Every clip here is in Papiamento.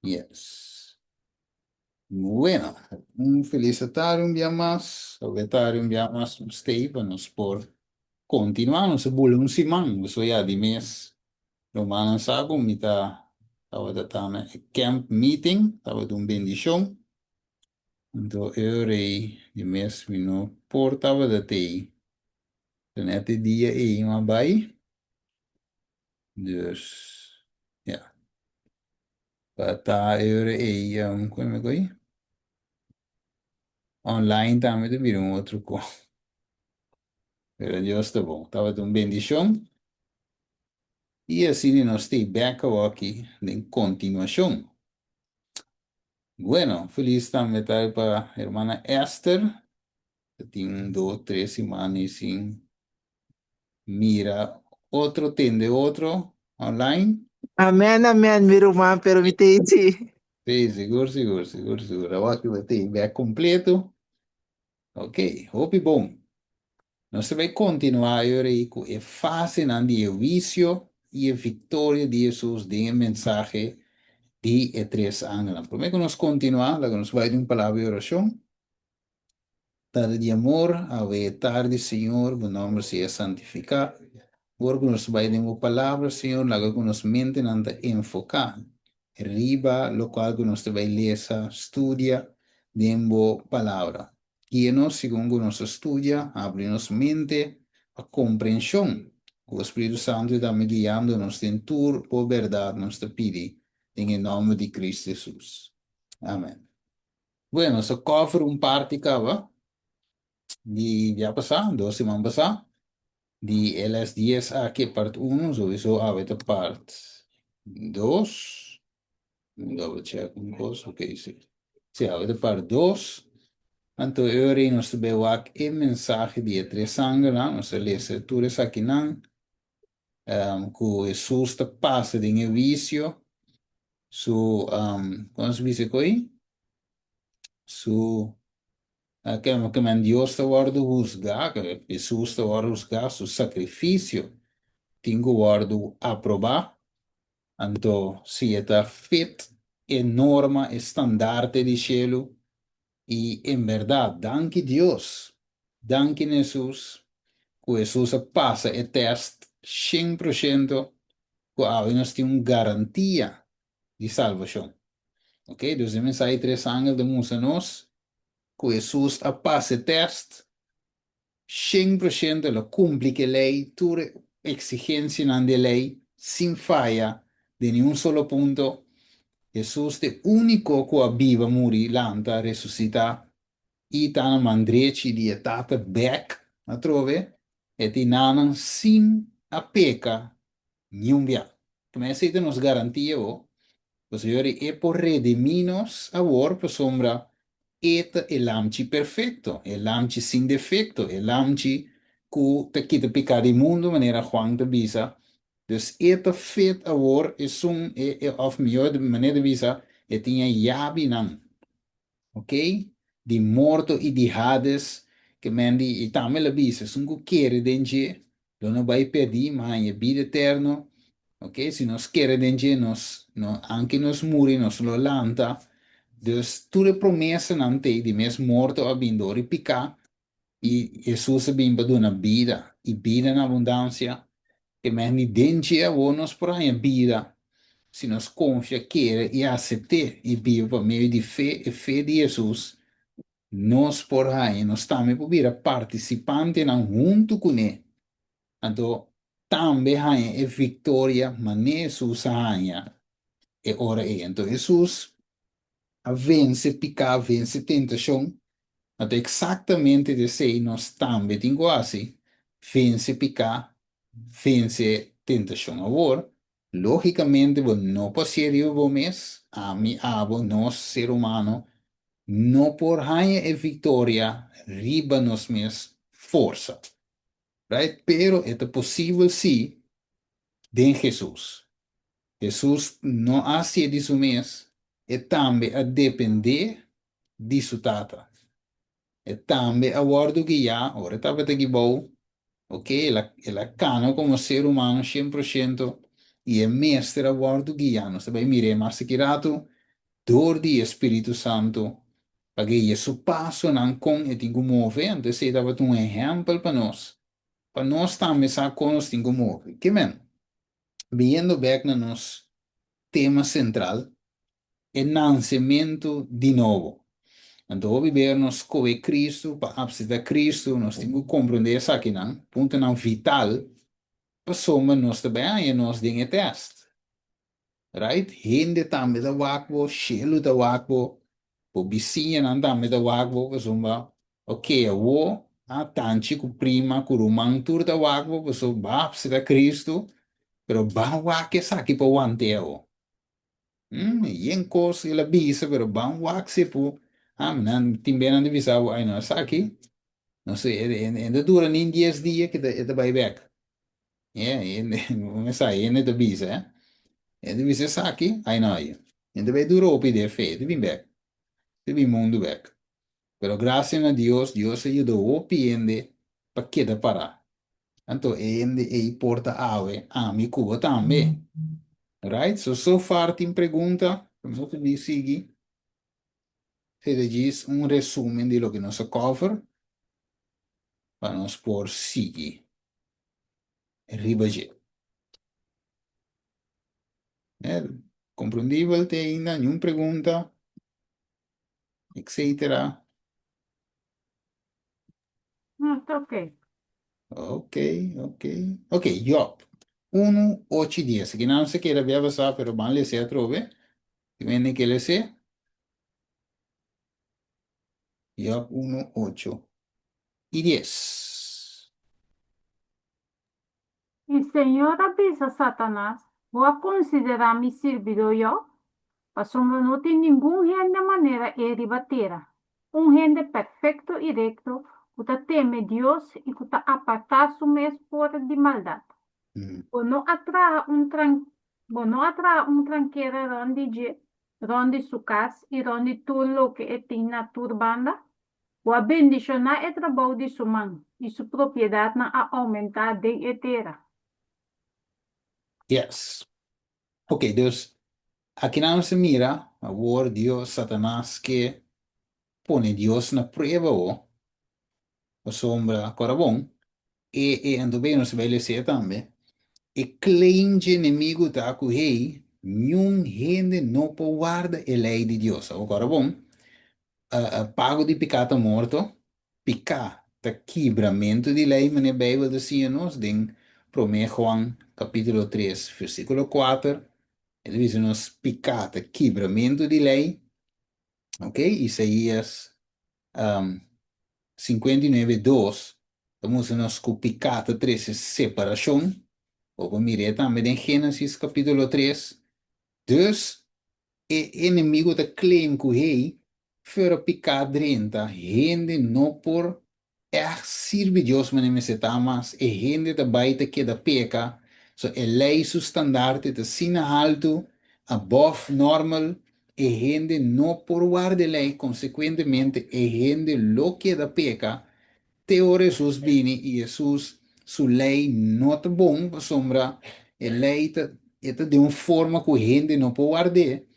Yes. Bueno, un felis tardi un dia mas. Awe tardi un dia mas nos t'ei pa nos por kontinuá. Nos a bula un siman, so ya di mes rumannan sa ku mi ta tabata ta na e camp meeting, tabata un bendishon. Anto e ora ei di mes mi no por tabata t'ei. Net e dia ei mi a bai. Dus, ja. Pa ta e ora ei, kon mi koi? Online tambe ta bira un otro kos. Pero Dios ta bon. Tabata un bendishon. I asina nos t'ei bèk awor aki den kontinuashon. Bueno, felis tambe ta pa hermana Esther. Tin un, dos, tres siman sin mira otro, tende otro online. Amèn, amèn, mi ruman, pero mi t'ei. Sí, sigur, sigur, sigur, sigur. Awor aki bo t'ei bèk kompleto. Ok, hopi bon. Nos ta bai kontinuá ei ku e fasenan di huisio i e viktoria di Hesus den e mensahe di e tres angelnan. Promé ku nos kontinuá, laga nos bai den un palabra di orashon. Tata di amor, awe tardi, Señor, bo nòmber sea santifiká. Ora ku nos bai den bo palabra, Señor, laga ku nos mentenan ta enfoká riba lokual ku nos ta bai lesa, studia den bo palabra. Guia nos segun ku nos ta studia, habri nos mente pa komprenshon. Ku Spiritu Santu tambe guiando nos den tur bo bèrdat nos ta pidi den e nòmber di Kristu Hesus. Amèn. Bueno, so cover un parti kaba di dia pasá, 2 siman pasá, di les 10 aki part 1, sowieso awe ta part 2. Double check un kos, ok, sí. Sí, awe ta part 2. Anto e ora ei nos ta bai wak e mensahe di e tres angelnan, nos a lesa tur esakinan, ku Hesus ta pasa den e huisio, su, kon se bisa koi? Su, ke men Dios ta wòrdu husgá, ke Hesus ta wòrdu husgá, su sakrifisio tin ku wòrdu aprobá. Anto, si e ta fit e norma, e standarte di shelu, i en bèrdat, danki Dios, danki Hesus, ku Hesus a pasa e tèst 100%, ku awe nos tin un garantia di salbashon. Ok, dus e mensahe tres angel ta mustra nos ku Hesus a pasa e tèst 100%, el a kumpli ku e lei, tur eksigensianan di e lei, sin faya den ni un solo punto. Hesus ta e úniko ku a biba, muri, lanta, resusitá i ta na man drechi di e Tata bèk atrobe, e tin nanan sin a peka niun bia. Kuma esei ta nos garantia bo, pasobra e por redimí nos awor pasobra e ta e lamchi perfekto, e lamchi sin defekto, e lamchi ku ta kita piká di mundu, manera Juan ta bisa. Dus e ta fit awor esun, e, òf mihó manera di bisa, e tin e yabinan, ok, di morto i di Hades, ke men di, i tambe el a bisa, esun ku kere den dje, lo no bai pèrdí, ma haña bida eterno. Ok, si nos kere den dje, nos, no, anke nos muri, nos lo lanta. Dus tur e promesanan t'ei di mes morto a bin dor di piká, i Hesus a bin pa duna bida, i bida na abundansia. Ke men di den dje awor nos por haña bida, si nos konfia, kere i asept'é, i biba pa medio di fe, e fe di Hesus, nos por haña, nos tambe por bira partisipantenan huntu kuné. Anto tambe haña e viktoria manera Hesus a haña e ora ei. Anto Hesus a vense piká, vense tentashon. Anto eksaktamente esei nos tambe tin ku hasi, vense piká, vense tentashon. Awor, lógikamente bo no por hasié riba bo mes, ami, abo, nos, ser humano, no por haña e viktoria riba nos mes forsa. Right? Pero e ta posibel sí den Hesus. Hesus no a hasié di su mes, e tambe a dependé di su Tata. E tambe a wòrdu guiá ora e tabata aki bou, ok, el a el a kana komo ser humano 100% i e mester a wòrdu guiá. Nos ta bai mir'é mas aki ratu. dor di e Spiritu Santu pa guia su pasonan kon e tin ku move. Anto esei tabata un ehèmpel pa nos, pa nos tambe sa kon nos tin ku move. Ke men? Biniendo bèk na nos tema sentral, e nansementu di nobo. Anto hopi bes nos skohe Kristu pa apseptá Kristu, nos tin ku komprondé esakinan, puntonan vital, pasobra nos ta bai haña nos den e tèst. Right? Hende tambe ta wak bo, shelu ta wak bo, bo bisiñanan tambe ta wak bo, pasobra, ok, awo, a tanchi ku prima ku ruman tur ta wak bo, pasobra bo a apseptá Kristu, pero ban wak esaki pa want'é awo. Yen kos el a bisa, pero ban wak si pu. Ah, nan tin be nan ta bisa bo, ay no, esaki, no sé, e ta dura nin dies dia ke e ta bai bek. Yeah, e sa, hende ta bisa, eh. E ta bisa esaki, ay no, ay. E ta bai dura hopi den fe, e ta bin bek. E ta bin mundu bek. Pero gracia na Dios, Dios a yuda hopi hende pa keda para. Anto e hende ei por ta awe, ami ku bo tambe. Right? So, so far tin pregunta? Nos ta bin sigui. Esei ta djis un resumen di loke nos a cover pa nos por sigui riba dje. Eh, komprendibel te ainda? Niun pregunta? Etcetera. No, ta ok. Ok, ok. Ok, Job. 1, 8 i 10. Aki nan se keda bia basá, pero ban lese atrobe. Tin hende ke lese? Job 1, 8 i 10. I Señor a bisa Satanas, Bo a konsiderá mi sirbidó Job? Pasobra no tin ningun hende manera e riba tera, un hende perfekto i rekto ku ta teme Dios i ku ta apartá su mes for di maldat. Bo no a traha un bo no a traha un trankera rònt di dje, rònt di su kas i rònt di tur loke e tin na tur banda? Bo a bendishoná e trabou di su man, i su propiedatnan a oumentá den e tera. Yes. Ok, dus akinan nos ta mira awor Dios, Satanas ke pone Dios na prueba awo, pasobra kora bon, e e anto bay nos ta bay lesa tambe, e claim dje enemigo ta ku hey, niun hende no por warda e lei di Dios. Awor kora bon, Pago di piká ta morto. Piká ta kibramentu di lei, manera Beibel ta siña nos den Promé Juan kapítulo tres versíkulo kuater. E ta bisa nos piká ta kibramentu di lei. Ok, Isaías 59 2 ta mustra nos ku piká ta trese separashon. Bo por mir'é tambe den Génesis kapítulo 3. Dus, E enemigo ta claim cu hey, fuera pica drenta, hende no por echt sirbi Dios manera mester ta mas, e hende ta bay ta keda peca, so e ley su standaarte ta asina halto, above normal, e hende no por warda e ley, consecuentemente e hende lo keda peca te ora Hesus bini i Hesus su lei no ta bon pasobra e lei ta e ta den un forma ku hende no por ward'é,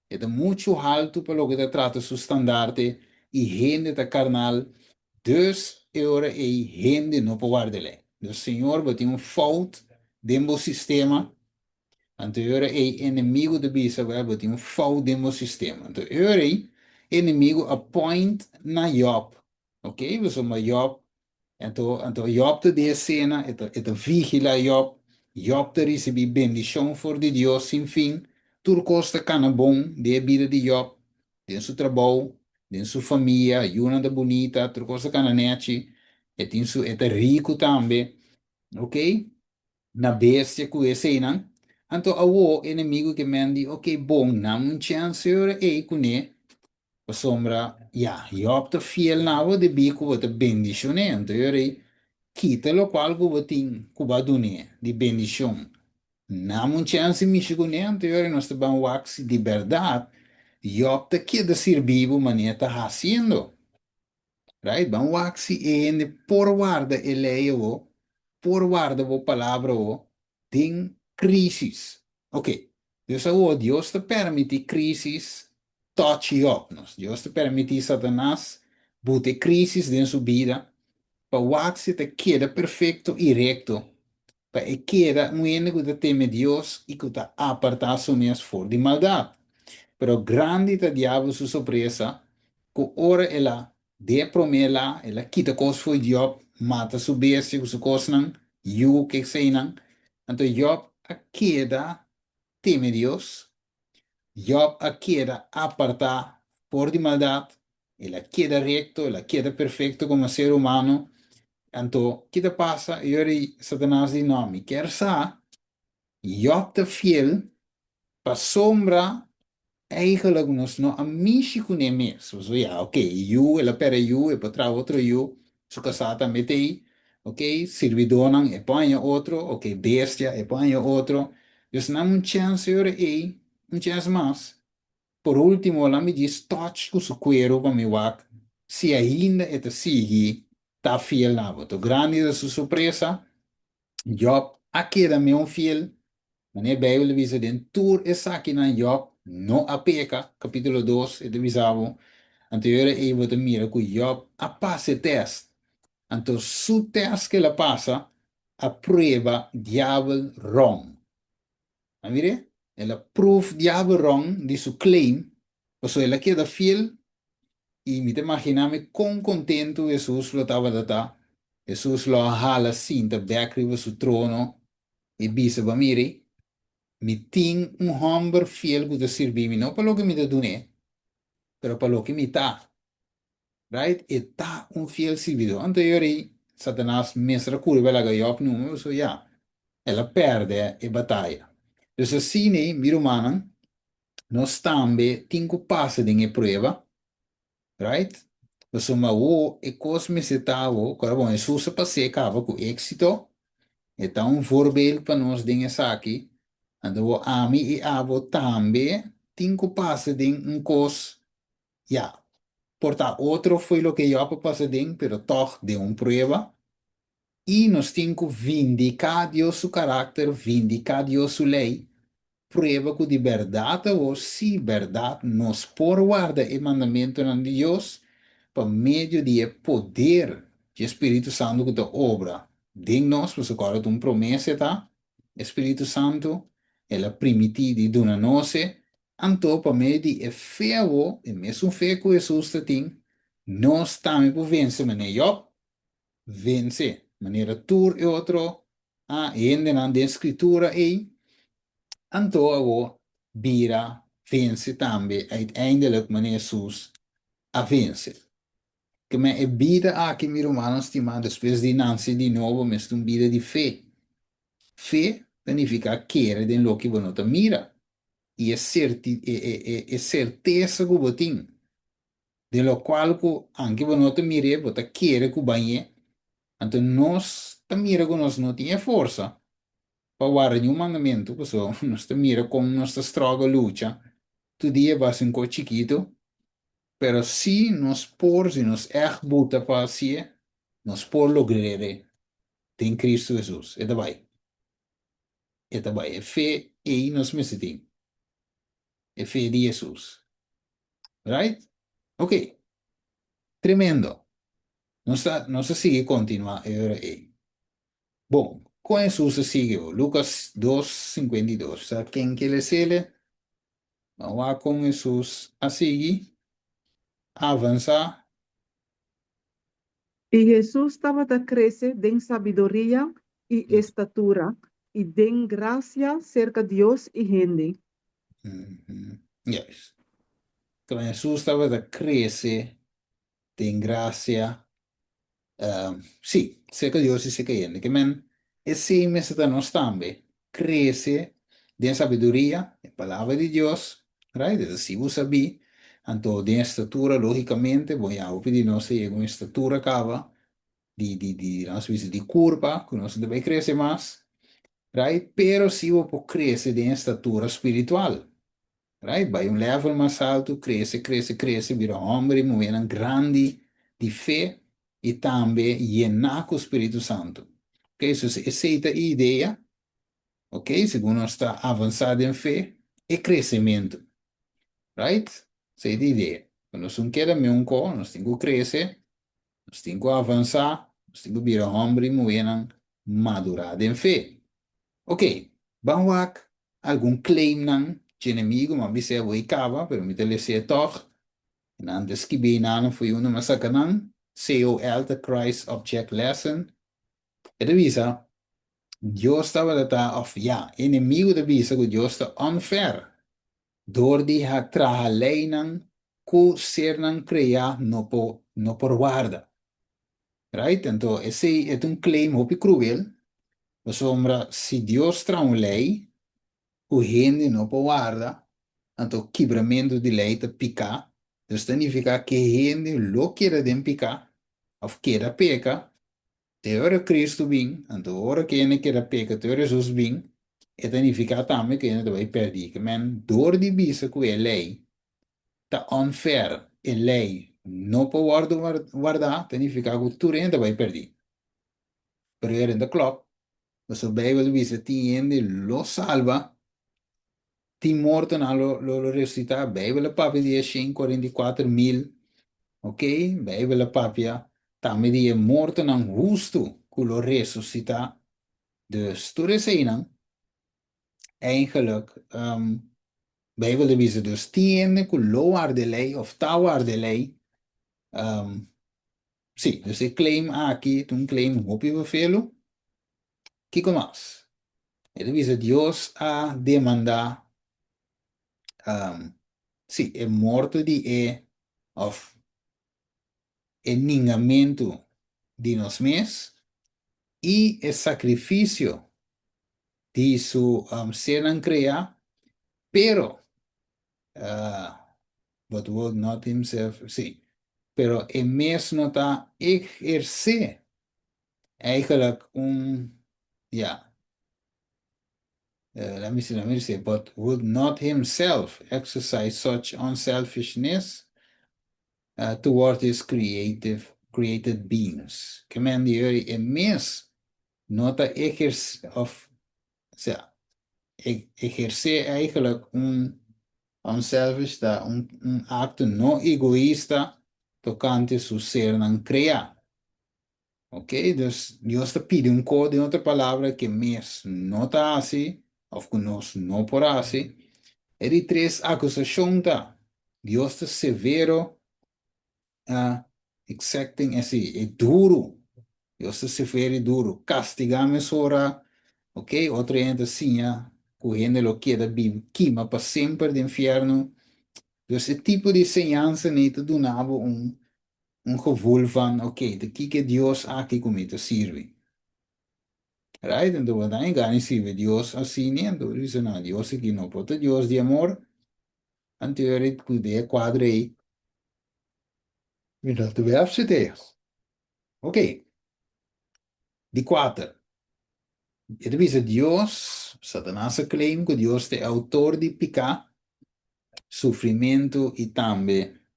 e ta muchu haltu pa loke ta trata su standarte i hende ta karnal, dus e ora ei hende no por warda e lei. Dus Señor bo tin un fout den bo sistema, anto e ora ei enemigu ta bisa bo, bo tin un fout den bo sistema. Anto e ora ei enemigu a point na Job. Ok, pasobra Job, anto, anto Job ta di esena, e ta, e ta vigila Job, Job ta ricibi bendicion for di Dios sin fin, tur cos ta cana bon den e bida di Job, den su trabou, den su famia, yunan ta bunita, tur cos ta cana nechi, e tin su, e ta rico tambe, ok, na bestia cu eseinan, anto awo enemigo ke men di, ok, bon, nan un chance ora ei cune, Pasobra, ya, Job ta fiel na bo debí ku bo ta bendishon'é. Anto e ora ei, kita lokual ku bo tin ku bo a dun'é di bendishon. Nam un chèns di mishi kuné, anto e ora ei nos ta ban wak si di bèrdat Job ta keda sirbi bo manera ta hasiendo. Right? Ban wak si e hende por warda e lei awo, por warda bo palabra awo den krísis. Oke, dus awo Dios ta permití krísis. touch Job. Nos Dios ta permití Satanas buta e krísis den su bida pa wak si e ta keda perfekto i rekto, pa e keda un hende ku ta teme Dios i ku ta apartá su mes for di maldat. Pero grandi ta Diabel su sorpresa ku ora el a den e promé la, el a kita kos fo'i Job, mata su bestia ku su kosnan, yu ku eseinan. Anto Job a keda teme Dios, Job a keda apartá for di maldat, el a keda rekto, el a keda perfekto komo ser humano. Anto, ki ta pasa? E ora ei Satanas di, No, mi kier sa, Job ta fiel pasobra eigenlijk nos no a mishi kuné mes. Pasobra ya, oke, e yu, el a pèrdè yu, e por traha otro yu, su kasá tambe t'ei, oke, sirbidónan e por haña otro, oke, bestia e por haña otro. Dus nan un chèns e ora ei, un chèns mas. Por último, laat mi djis touch ku su kueru pa mi wak si ainda e ta sigui ta fiel na bo. To grandi ta su sorpresa, Job a keda meun fiel. Manera Bijbel ta bisa den tur esakinan Job no a peka, kapítulo dos e ta bisa bo. Anto e ora ei bo ta mira ku Job a pasa e tèst. Anto su tèst ku el a pasa a prueba diabel rong. A mire? El a proof diabel rong di su claim, pasobra el a keda fiel i mi ta imagina mi kon kontentu Hesus lo tabata ta. Hesus lo a hala sinta bek riba su trono i bisa, Bo mire, mi tin un hòmber fiel ku ta sirbi mi, no pa loke mi ta dun'é, pero pa loke mi ta. Right? E ta un fiel sirbidó. Anto e ora ei Satanas mester a kuri bai laga Jòb numa, pasobra ya, el a pèrdè e bataya. Dus asina ei, mi rumannan, nos tambe tin ku pasa den e prueba, right? Pasobra awor e kos mester ta awor, kòrda bon, Hesus a pas'é kaba ku éksito, e ta un voorbeeld pa nos den esaki, anto awor ami i abo tambe tin ku pasa den un kos Ya, por ta otro fo'i loke Jòb a pasa den, pero tòg den un prueba. I nos tin ku vindiká Dios su karakter, vindiká Dios su lei, prueba ku di bèrdat awor, sí, bèrdat, nos por warda e mandamentunan di Dios pa medio di e poder dje Spiritu Santu ku ta obra den nos, pasobra kòrda ta un promesa e ta, e Spiritu Santu, el a primití di duna nos e, Anto pa medio di e fe awó, e mesun fe ku Hesus ta tin, nos tambe por vense manera Jòb vense, manera tur e otro hendenan den Skritura ei. Anto awó bira vense tambe uiteindelik manera Hesus a vense. Keme e bida aki, mi rumannan stimá, despues di nanse di nobo mester un bida di fe. Fe ta nifiká kere den loke bo no ta mira i e serti e e e e sertesa ku bo tin den lokual ku anke bo no ta mir'é bo ta kere ku bañ'é. Anto nos ta mira ku nos no tin e forsa pa warda niun mandamentu pasobra nos ta mira kon nos ta struggle lucha tur dia basa un kos chikitu pero si nos por si nos ègt buta pa hasié nos por logr'é den Cristo Hesus. E ta bai. E ta bai. E fe ei nos mester tin. E fe di Hesus. Right? Ok. Tremendo. Nos ta, nos ta sigui kontinuá e ora ei. Bon, kon Hesus a sigui bo? Lukas dos, 52. Sa ken ke lesele? Ban wak kon Hesus a sigui avansá. I Hesus tabata krese den sabiduria i estatura i den grasia serka Dios i hende. Juist. Kon Hesus tabata krese den grasia, sí, serka Dios i serka hende. Ke men, esei mester ta nos tambe, krese den sabiduria, e Palabra di Dios, right? E ta si bo sabí, anto den estatura, lógikamente, bon ya hopi di nos a yega un estatura kaba di, di, di, nos bisa di kurpa, ku nos no ta bai krese mas, right? Pero si bo por krese den estatura spiritual, right? Bai un level mas altu, krese, krese, krese, bira hòmber i muhénan grandi di fe i tambe yená ku Spiritu Santu. Ok, so esei ta e idea. Ok, segun nos ta avansá den fe, e kresementu. Right? Esei ta e idea. Ku nos un keda meun ko, nos tin ku krese, nos tin ku avansá, nos tin ku bira hòmber i muhénan madurá den fe. Ok, ban wak algun claimnan dje enemigu, mi a bis'é awor i kaba, pero mi ta les'é tòg. Nan ta skibí einan fo'i unda mi a saka nan. COL ta Christ Object Lesson. E ta bisa, Dios tabata ta, òf ya, e enemigu ta bisa ku Dios ta unfair dor di a traha leinan ku sernan kreá no por no por warda. Right? Anto esei e ta un claim hopi kruel, pasobra si Dios traha un lei ku hende no por warda, anto kibramentu di lei ta piká, dus ta nifiká ku e hende lo keda den piká òf keda peka Te ora Cristo bin, anto ora ku hende keda peka te ora Jesus bin, e ta nifiká tambe ku hende ta bai pèrdí. Ke men dor di bisa ku e lei ta unfair, e lei no por wòrdu wardá, ta nifiká ku tur hende ta bai pèrdí. Pero e ta klòp, pasobra Beibel ta bisa tin hende lo salba, Tin mortonan lo lo resucita. Bijbel a papia di e 144.000. Ok, Bijbel a papia tambe di e mortonan hustu ku lo resucita. Dus tur eseinan, eigenlijk, um, Bijbel ta bisa dus tin hende ku lo warda e lei of ta warda e lei. Um, sí, dus e claim aki ta un claim hopi befelu. Kiko mas? E ta bisa Dios a demandá, um, sí, e morto di e, of e ningamentu di nos mes i e sakrifisio di su um, sernan kreá, pero, uh, but would not himself, sí, pero e mes no ta ehersé Eigenlijk un, ja, let me see, let me see, but would not himself exercise such unselfishness toward his creative, created beings. Ke men di eri e mes no ta eherce, of, sea, eherce eigenlijk un unselfish ta un, un acto no egoista tocante su sernan crea. Ok, dus Dios ta pidi un kos, den otro palabra, ke mes no ta hasi òf ku nos no por hasi. E di tres akusashon ta, Dios ta severo, uh, exacting, e si, e duru. Dios ta severo i duru, kastigá mesora. Ok, otro hende ta siña ku hende lo keda biba kima pa semper den fièrnu. Dus e tipo di señansa nei ta duna bo un un gevoel van, ok, ta kiko e Dios aki ku mi ta sirbi? Right? Anto bo ta gana di sirbi Dios asina, anto bo ta bisa, no, Dios aki no por ta Dios di amor. Anto e ku den e kuadro ei, mi no ta bai afsete. Ok, di kuater, e ta bisa Dios, Satanas a claim ku Dios ta e outor di piká, sufrimentu i tambe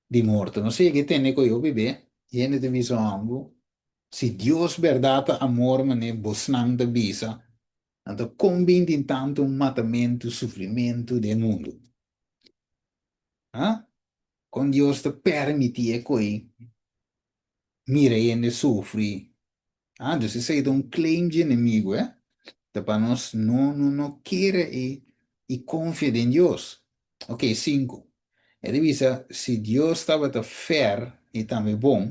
di morto. Nos a yega e tende ku hopi be hende ta bisa hòmber, si Dios bèrdat ta amor manera bosnan ta bisa, anto kon bin tin tantu matamentu, sufrimentu den mundu? Ha? Kon Dios ta pèrmití e koi mira hende sufri? Ah, dus esei ta un claim dje enemigu, eh? Ta pa nos no no no kere i i konfia den Dios. Ok, sinku. E ta bisa, si Dios tabata fair i tambe bon,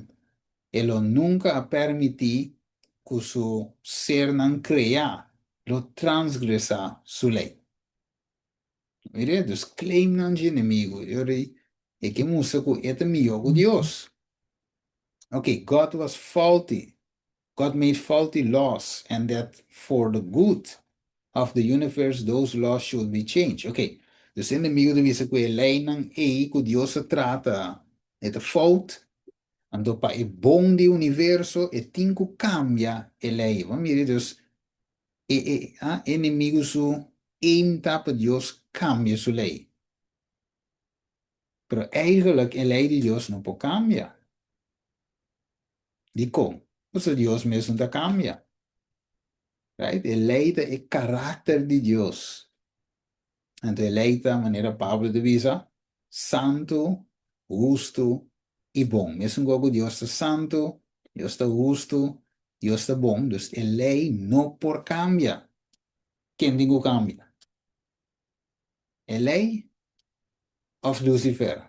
e lo nunka a permití ku su sernan kreá lo transgresá su lei. Mira, dus claimnan dje enemigu. E ora ei e ke mustra ku e ta mihó ku Dios. Ok, God was faulty. God made faulty laws and that for the good of the universe those laws should be changed. Ok, dus e enemigu ta bisa ku e leinan ei ku Dios a trata e ta fout, anto pa e bon di universo e tin ku kambia e lei. Bo a mira dus e e a enemigu su aim ta pa Dios kambia su lei. Pero eigenlijk e lei di Dios no por kambia. Dikon? Pasobra Dios mes no ta kambia. Right? E lei ta e karakter di Dios. Anto e lei ta, manera Pablo ta bisa, Santu, hustu i bon. Mesun ku Dios ta santu, Dios ta hustu, Dios ta bon, dus e lei no por kambia. Ken tin ku kambia? E lei òf Lucifer?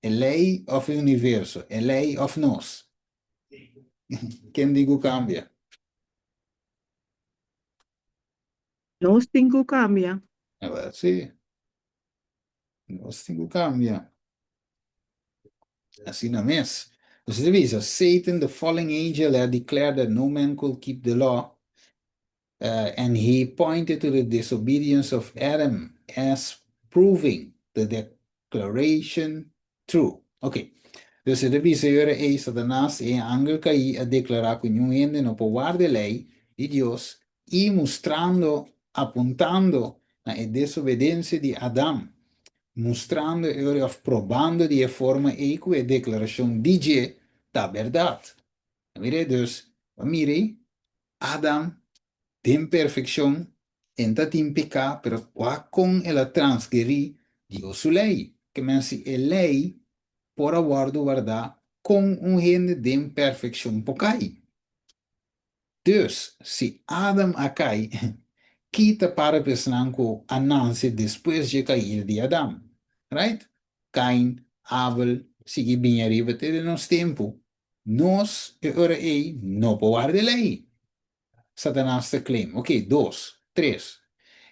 E lei òf e universo? E lei òf nos? Ken tin ku kambia? Nos tin ku kambia. Sí. Nos tin ku kambia. Asina mes. Dus e ta bisa, Satan, the fallen angel, had declared that no man could keep the law, and he pointed to the disobedience of Adam as proving the declaration true. Ok. Dus e ta bisa e ora ei, Satanas, e angel kaí, a deklará ku niun hende no por warda e lei di Dios i mustrando, apuntando na e desobedensia di Adam, mustrando e ora òf probando di e forma ei ku e deklarashon di dje ta bèrdat. Mira, dus, bo mira ei, Adam den perfekshon, e no ta tin piká, pero wak kon el a transgerí Dios su lei. Ke men si e lei por a wòrdu wardá, kon un hende den perfekshon por kai? Dus, si Adam a kai, ki ta para pa esnan ku a nanse despues dje kaida di Adam? Right? Kain, Abel, sigui bini ariba te den nos tempu. Nos, e ora ei, no por warda e lei. Satanas ta claim. Ok, dos, tres.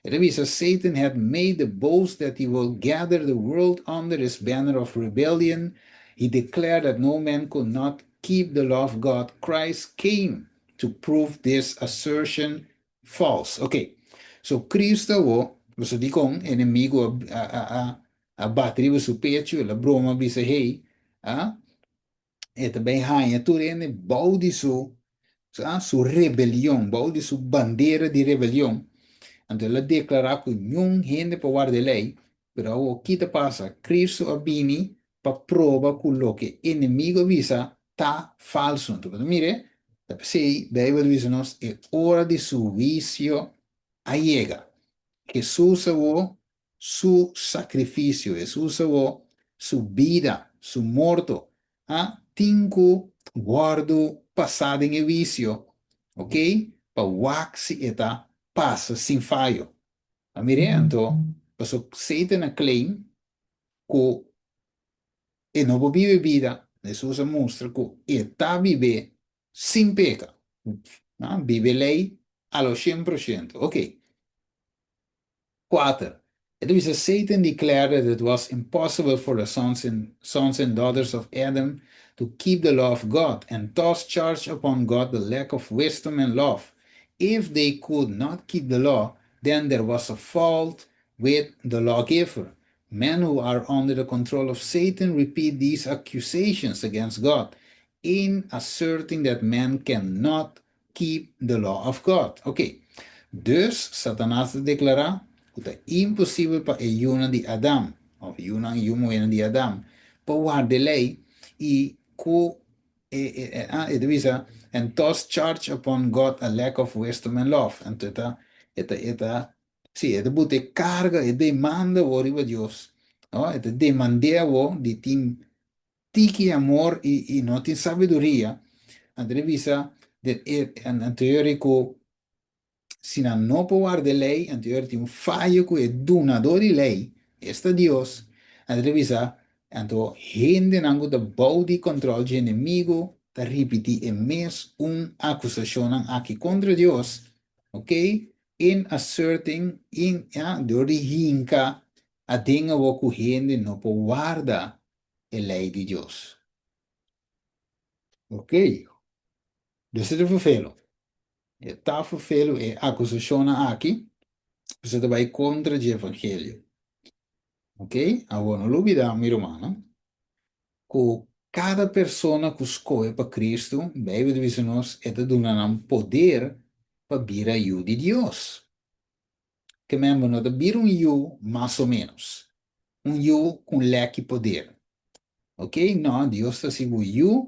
E ta bisa, Satan had made the boast that he will gather the world under his banner of rebellion. He declared that no man could not keep the law of God. Christ came to prove this assertion false. Ok, so Cristo awo, boso dikon enemigo a, a, a, a bati riba su pechu, el a broma bisa, hey, ah, E ta bay haña tur hende bou di su, su rebelion, bou di su bandera di rebelion. Anto el a deklará ku niun hende por warda e lei, pero awor ki ta pasa? Kristu a bini pa proba ku loke enemigo a bisa ta falsu. Anto bo ta mira, ta p'esei Beibel ta bisa nos e ora di su huisio a yega. Hesus awor su sakrifisio, Hesus awor su bida, su morto, a tin ku wòrdu pasá den e wisio, ok, pa wak si e ta pasa sin fayo. A mir'é anto, paso Satan a claim ku e no por biba e bida, Hesus a mustra ku e ta bib'é sin peka, biba e lei a lo shen por shento, ok. Kuater, E ta bisa, Satan declared that it was impossible for the sons and sons and daughters of Adam to keep the law of God and thus charged upon God the lack of wisdom and love. If they could not keep the law, then there was a fault with the lawgiver. Men who are under the control of Satan repeat these accusations against God in asserting that man cannot keep the law of God. Ok. Dus, Satanas ta deklará ku ta imposibel pa e yunan di Adam, òf yunan i yu muhénan di Adam, pa warda e lei i ku e, e, e, ah, e ta bisa, and thus charge upon God a lack of wisdom and love. Anto e ta, e ta, e ta, sí, e ta buta e karga, e demanda awor riba Dios. No? E ta demand'é awor di tin tiki amor i i no tin sabiduria, anto e bisa den e anto e ora ku si nan no por warda e lei, anto e ora tin un fayo ku e dunadó di lei, esta Dios, anto e bisa anto hendenan ku ta bou di kòntròl dje enemigu ta ripití e mes un akusashonnan aki kontra Dios, ok, in asserting in ya dor di hinka aden awor ku hende no por warda e lei di Dios. Ok, dus e ta ferfelu. E ta ferfelu e akusashonnan aki, pasobra ta bai kontra dje evangelio. Ok, awor no lubida, mi rumannan, ku kada persona ku skohe pa Kristu, Beibel ta bisa nos, e ta duna nan poder pa bira yu di Dios. Ke men bo no ta bira un yu mas o ménos, un yu ku un lèki poder. Ok, no, Dios ta hasi bo yu,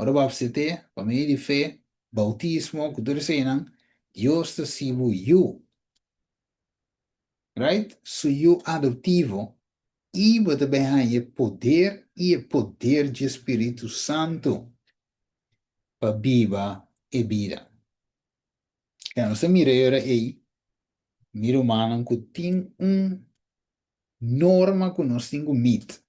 ora bo apsept'é pa medio di fe, boutismo, ku tur eseinan, Dios ta hasi bo yu. Right? Su yu adoptivo. I bo ta bai haña e poder i e poder dje Spiritu Santu pa biba e bida. Ya nos ta mira e ora ei, mi rumannan, ku tin un norma ku nos tin ku mit.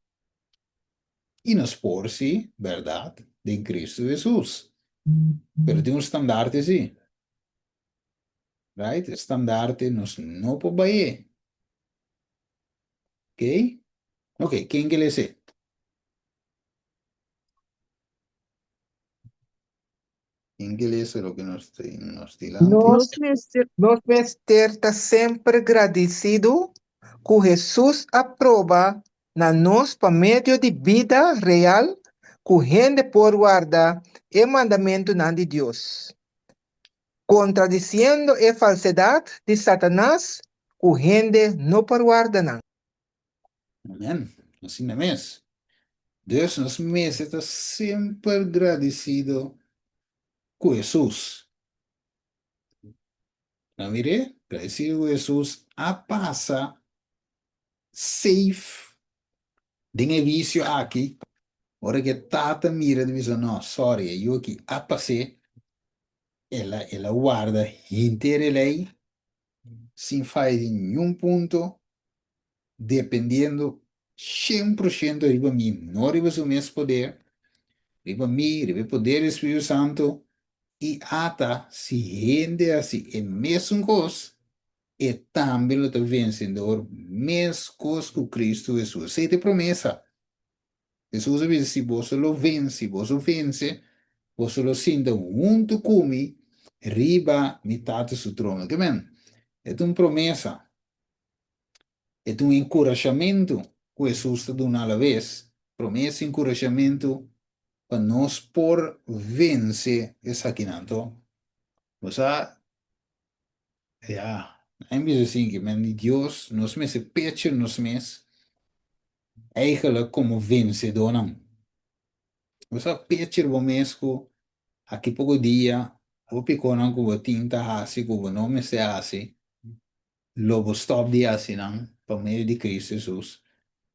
I nos por si, bèrdat, den Kristu Hesus. Pero tin un standarte si. Right? E standarte nos no por bay'é. Ok? Ok, ken ke lesa e? Ken ke lesa loke nos tin nos dilanti? Nos mester. Nos mester ta semper gradisidu ku Hesus a proba na nos pa medio di bida real ku hende por warda e mandamentunan di Dios, kontradisiendo e falsedat di Satanas ku hende no por warda nan. Amen. Asina mes. Dus nos mester ta semper gradisido ku Hesus. Nan mir'é? Gradisido ku Hesus a pasa safe den e visio aki. Ora ku e tata mira ta bisa, no, sorry, e yu aki a pas'é. El a, el a warda henter e lei sin faya di niun punto, dependiendo 100% riba mi, no riba su mes poder, riba mi, riba e poder di Spiritu Santo, i ata si hende hasi e mesun kos, e tambe lo ta vencedor meskos ku Kristu Hesus. Esei ta e promesa. Hesus a bisa, Si boso lo vense, boso vense, boso lo sinta huntu ku mi riba mi Tata su trono. Ke men? E ta un promesa. E ta un enkurashamentu ku Hesus ta duna alaves, promesa i enkurashamentu pa nos por vense esakinan. Anto, bo sa, ya, nan bisa asin ke men di Dios, nos mester pecha nos mes Eigenlijk komo vensedónan. Bo sa pecher bo mes ku aki poko dia hopi konan ku bo tin ta hasi ku bo no mester hasi, lo bo stòp di hasi nan pa medio di Kristu Hesus.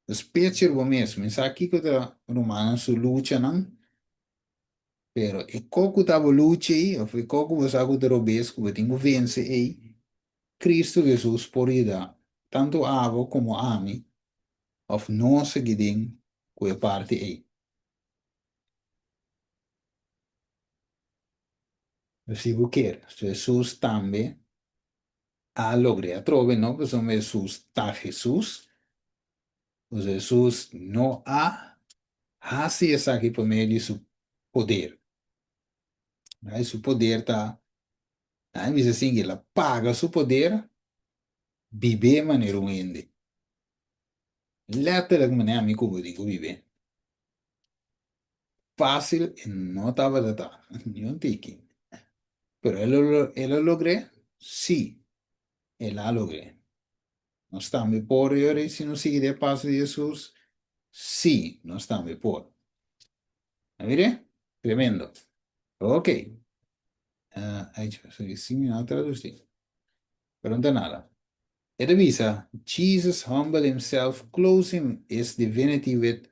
Dus pecher bo mes. Mi sa kiko ta rumannan su luchanan, pero e ko ku ta bo lucha ei òf e ko ku bo sa ku ta robes ku bo tin ku vense ei, Kristu Hesus por yuda tantu abo komo ami òf nos sigui den ku e parti ei. Si bo kier, Hesus tambe a logr'é atrobe, no pasobra Hesus ta Hesus, pasobra Hesus no a hasi esaki pa medio di su poder. Su poder ta Nan a bisa asin ku el a paga su poder bib'é manera un hende. Letterlijk manera ami ku bo tin ku bib'é. Fásil e no tabata ta, ni un tiki. Pero el a el a logr'é? Sí, el a logr'é. Nos tambe por yora si nos sigui den e paso di Hesus? Sí, nos tambe por. A mir'é? Tremendo. Ok. Uh, sorry, sí, mi no a traducí. Pero no ta nada. E ta bisa, Jesus humbled himself, clothing his divinity with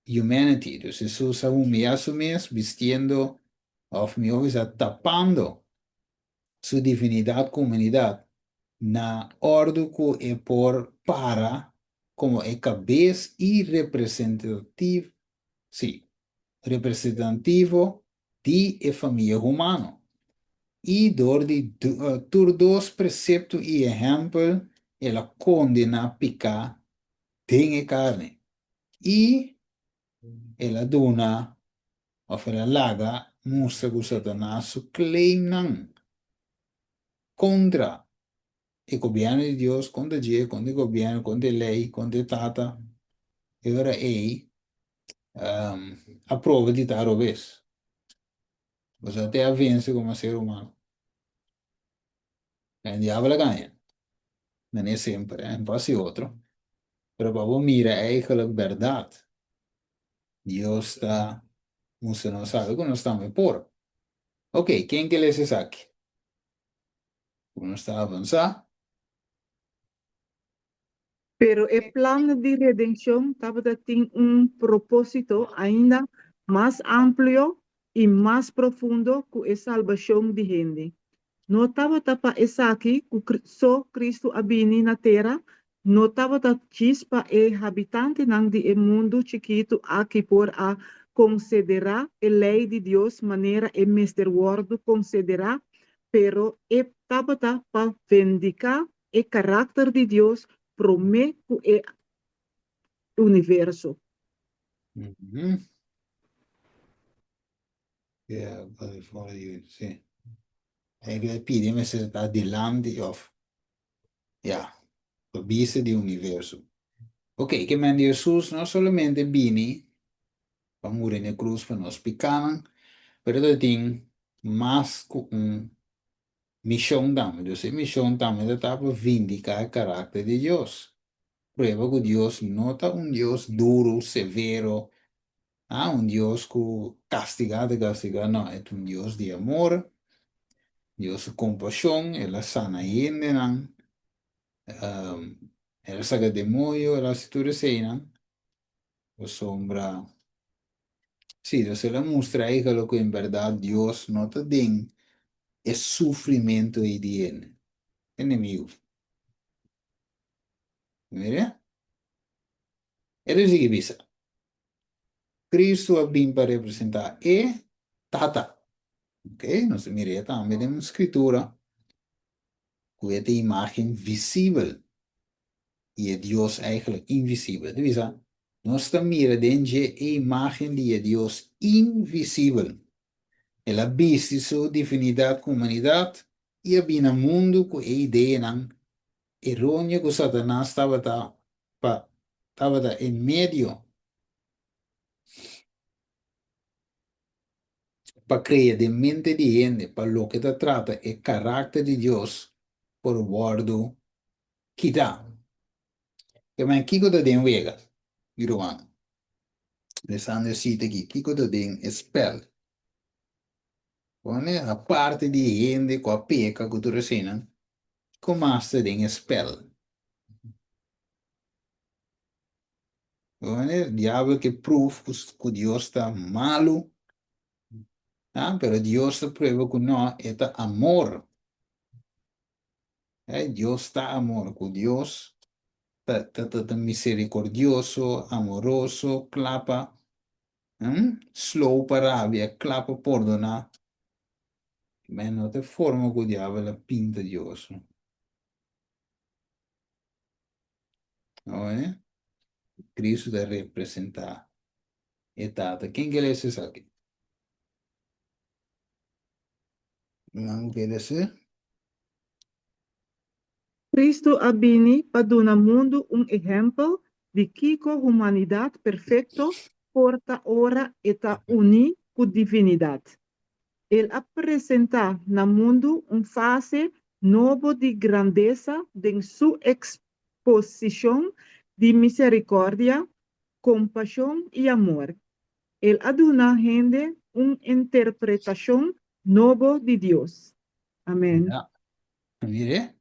humanity. Dus Jesus a humillá su mes, bistiendo, of mihó bisa, tapando su divinidad ku humanidad, na òrdu ku e por para komo e kabes i representativ, sí, representativo di e famia humano. I dor di tur dos presepto i ehèmpel el a kondená piká den e karni i el a duna òf el a laga mustra ku Satanas su kleimnan kontra e gobièrnu di Dios, kontra dje, kontra e gobièrnu, kontra e lei, kontra e Tata, e ora ei a proba di ta robes. Pasobra te a vense komo ser humano. E diabel a gaña. Manera semper, eh, un pas i otro. Pero pa bo mira eigenlijk bèrdat, Dios ta mustra nos algu ku nos tambe por. Ok, ken ke lesa esaki? Ku nos ta avansá. Pero e plan di redenshon tabata tin un propósito ainda mas amplio i mas profundo ku e salbashon di hende. No tabata pa esaki ku so Kristu a bini na tera, no tabata djis pa e habitantenan di e mundu chikitu aki por a konsiderá e lei di Dios manera e mester wòrdu konsiderá, pero e tabata pa vindiká e karakter di Dios promé ku e universo. Yeah, before you, sí. Eigenlijk pidi mester ta dilanti of ja, pa bista di universo. Ok, ke men Jesus no solamente bini pa muri na cruz pa nos picanan, pero ta tin mas ku un Mishon tambe. Dus e mishon tambe ta ta pa vindiká e karakter di Dios. Prueba ku Dios no ta un Dios duru, severo, ah, un Dios ku kastigá ta kastigá, no, e ta un Dios di amor, Dios di kompashon, el a sana hendenan, el a saka demoño, el a hasi tur eseinan. Pasobra, sí, dus el a mustra eigenlijk ku en bèrdat Dios no ta den e sufrimentu ei di e enemigu. Mira? E ta sigui bisa, Kristu a bin pa representá e Tata. Ok, nos ta mira e tambe den un skritura ku e ta imágen visibel i e Dios eigenlijk invisibel. Ta bisa, nos ta mira den dje e imágen di e Dios invisibel. El a bisti su divinidat ku humanidat i a bini na mundu ku e ideanan eróneo ku Satanas tabata pa tabata e medio pa krea den mente di hende pa loke ta trata e karakter di Dios por wòrdu kitá. Te kiko ta den wega, mi ruman? Lesando e sita aki, kiko ta den e spèl? Pone aparte di hende ku a peka ku tur eseinan, kiko mas ta den e spèl? Pone, diabel ke pruf ku Dios ta malu, ah, pero Dios ta prueba ku no, e ta amor. Dios ta amor, ku Dios ta, ta, ta, ta misericordioso, amoroso, kla pa slow pa rabia, kla pa pordoná. Men no ta e forma ku diabel a pinta Dios. No, eh? Cristo ta representá e Tata. Ken ke lesa esaki? Nan ke lesa? Cristo a bini pa duna mundu un ehèmpel di kiko humanidat perfekto por ta ora e ta uní ku divinidat. El a presentá na mundu un fase nobo di grandesa den su eksposishon di miserikòrdia, kompashon i amor. El a duna hende un interpretashon nobo di Dios. Amen. Ja. Mire.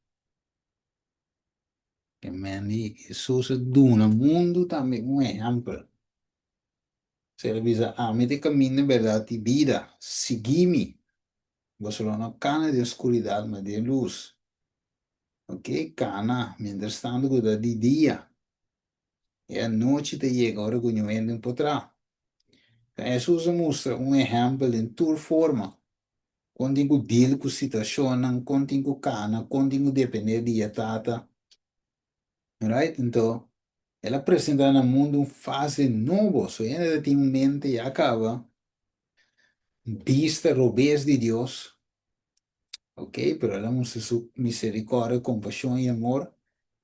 E men di Hesus a duna mundu tambe un ehèmpel. El a bisa, Ami ta e kaminda, bèrdat i bida. Sigui mi. Boso lo no kana den skuridat, ma den lus. Ok, kana miéntras tantu ku ta di dia. E anochi ta yega ora ku ñu hende por traha. Hesus a mustra un ehèmpel den tur forma kon tin ku deal ku situashonnan, kon tin ku kana, kon tin ku dependé di e Tata. Right? Anto, el a presentá na mundu un fase nobo. So hende ta tin un mente ya kaba bista robes di Dios. Ok, pero el a mustra su miserikòrdia, kompashon i amor.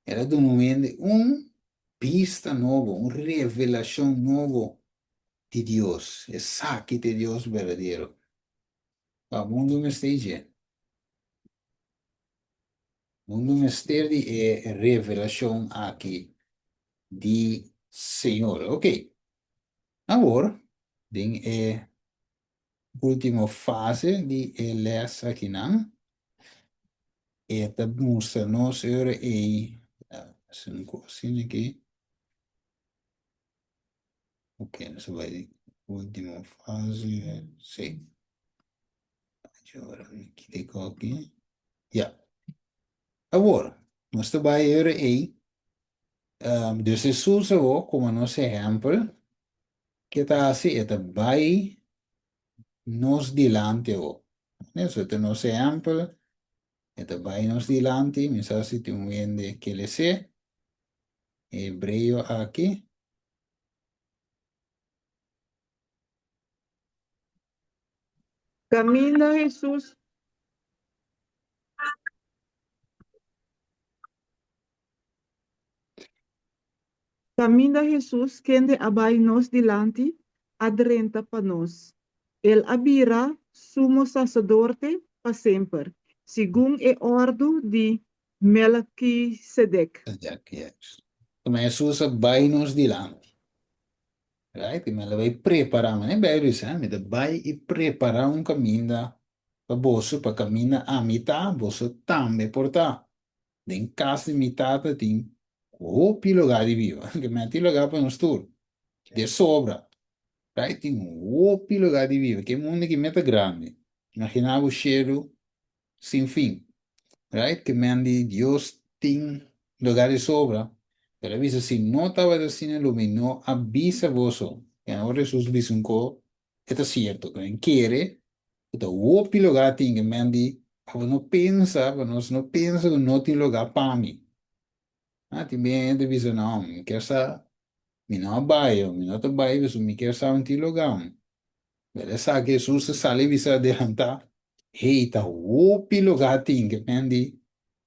El a duna un hende un bista nobo, un revelashon nobo di Dios. Esaki ta e Dios berdadero. Pa mundu mester dje. Mundu mester di e revelashon aki di Señor. Ok. Awor, den e último fase di e les akinan, e ta mustra nos ora ei. Hasi un kos asina aki. Ok, nos a bai último fase. Sí. Ahora mi kita e koki. Ya. Awor, nos ta bai ora ei. Dus Hesus awor, komo nos ehèmpel, ke ta hasi? E ta bai nos dilanti awor. Eso ta nos ehèmpel. E ta bai nos dilanti. Mi sa si tin un hende ke les'é. Hebreo aki. Kaminda Hesus. Kaminda Hesus, kende a bai nos dilanti, a drenta pa nos. El a bira Sumo Saserdote pa semper, segun e òrdu di Melkisedek. Yes. Tuma Hesus a bai nos dilanti. Right? I mi a bai prepará, manera Bijbel bisa, mi ta bai i prepará un kaminda pa boso, pa kaminda ami ta, boso tambe por ta. Den kas di mi tata tin hopi lugá di biba. Ke men tin lugá pa nos tur. De sobra. Right? Tin hopi lugá di biba. Ke mundu ki meta grandi. Imaginá bo shelu sin fin. Right? Ke men di Dios tin lugá di sobra. Pero a bisa si no tabata asina lo mi no a bisa boso. I awor Hesus bisa un ko e ta sierto. Ke men kere ku ta hopi lugá tin. Ke men di abo no pensa, pa nos no pensa ku no tin lugá pa mi. Ah, tin bien hende bisa no, mi kier sa mi no a bai o mi no ta bai pasobra mi kier sa un tin lugá. Pero esaki Hesus a sali bisa adelantá, Hey, ta hopi lugá tin, ke men di,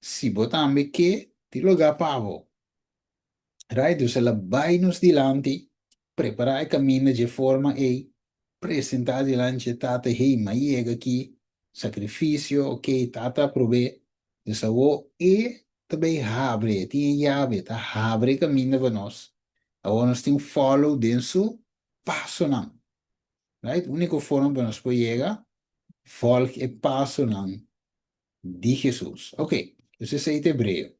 si bo tambe ke, tin lugá pa bo. Right? Dus el a bai nos dilanti, prepará e kaminda dje forma ei, presentá dilanti dje Tata, hey, m'a yega aki, sakrifisio, ok, Tata a prob'é. Dus awor e ta bai habri, e tin e yabi, e ta habri e kaminda pa nos. Awor nos tin follow den su pasonan. Right? Úniko forma pa nos por yega, volg e pasonan di Hesus. Ok, dus esei ta hebreo.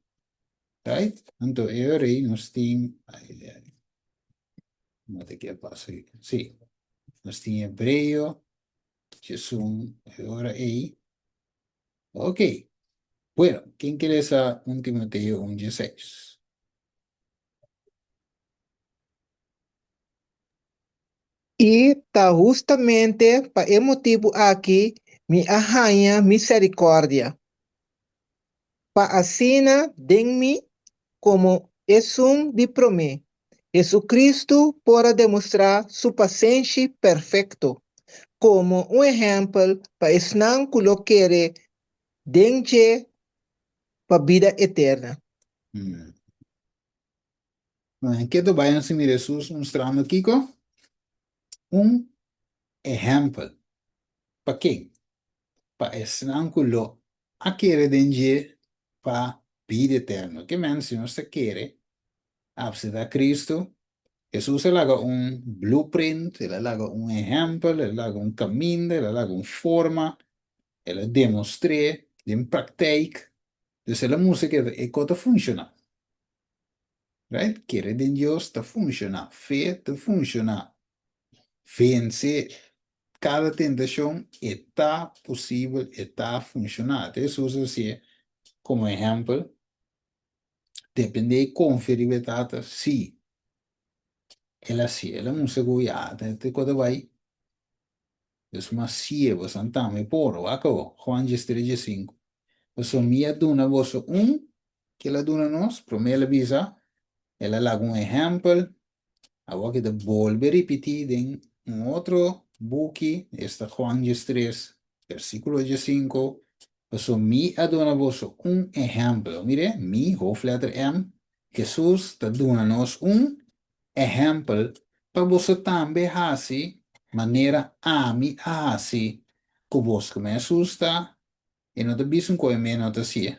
Right? Anto e ora ei nos tin, ai, ai, ai. No te ke pasa aki. Sí. Nos tin hebreo, Hesus, e ora ei. Ok. Bueno, ken ke lesa 1 Timoteo 1:16? I ta hustamente pa e motibu aki mi a haña miserikòrdia, pa asina den mi, komo esun di promé, Hesu-Kristu por a demostrá su pasenshi perfekto, komo un ehèmpel pa esnan ku lo kere den dje pa bida eterna. Keto bai nos mira Hesus mustrando kiko? Un ehèmpel. Pa ken? Pa esnan ku lo a kere den dje pa bida eterno. Ke men si nos ta kere apseptá Kristu, Hesus a laga un blueprint, el a laga un ehèmpel, el a laga un kaminda, el a laga un forma, el a demostr'é den praktijk. Dus el a mustra ke e kos ta funshoná. Right? Kere den Dios ta funciona. Fe ta funciona. Vence cada tentacion e ta posibel, e ta funciona. Te Hesus a hacié como ehempel. Depende y confia riba e Tata, sí. El a hacié. El a mustra cu ya, te cos ta bay. Dios mas sié boso tambe por. Wak awor, Juan diestres diesinku. Pasobra mi a duna boso un, ke el a duna nos? Promé el a bisa, el a laga un ehèmpel, awor ke ta bolbe ripití den un otro buki, esta Juan diestres, versíkulo diesinku, Pasobra mi a duna boso un ehèmpel. Mire, mi, hoofdletter M, Hesus ta duna nos un ehèmpel pa boso tambe hasi manera ami a hasi ku boso. Kuma Hesus ta, e no ta bisa un koe mi e no ta hasié.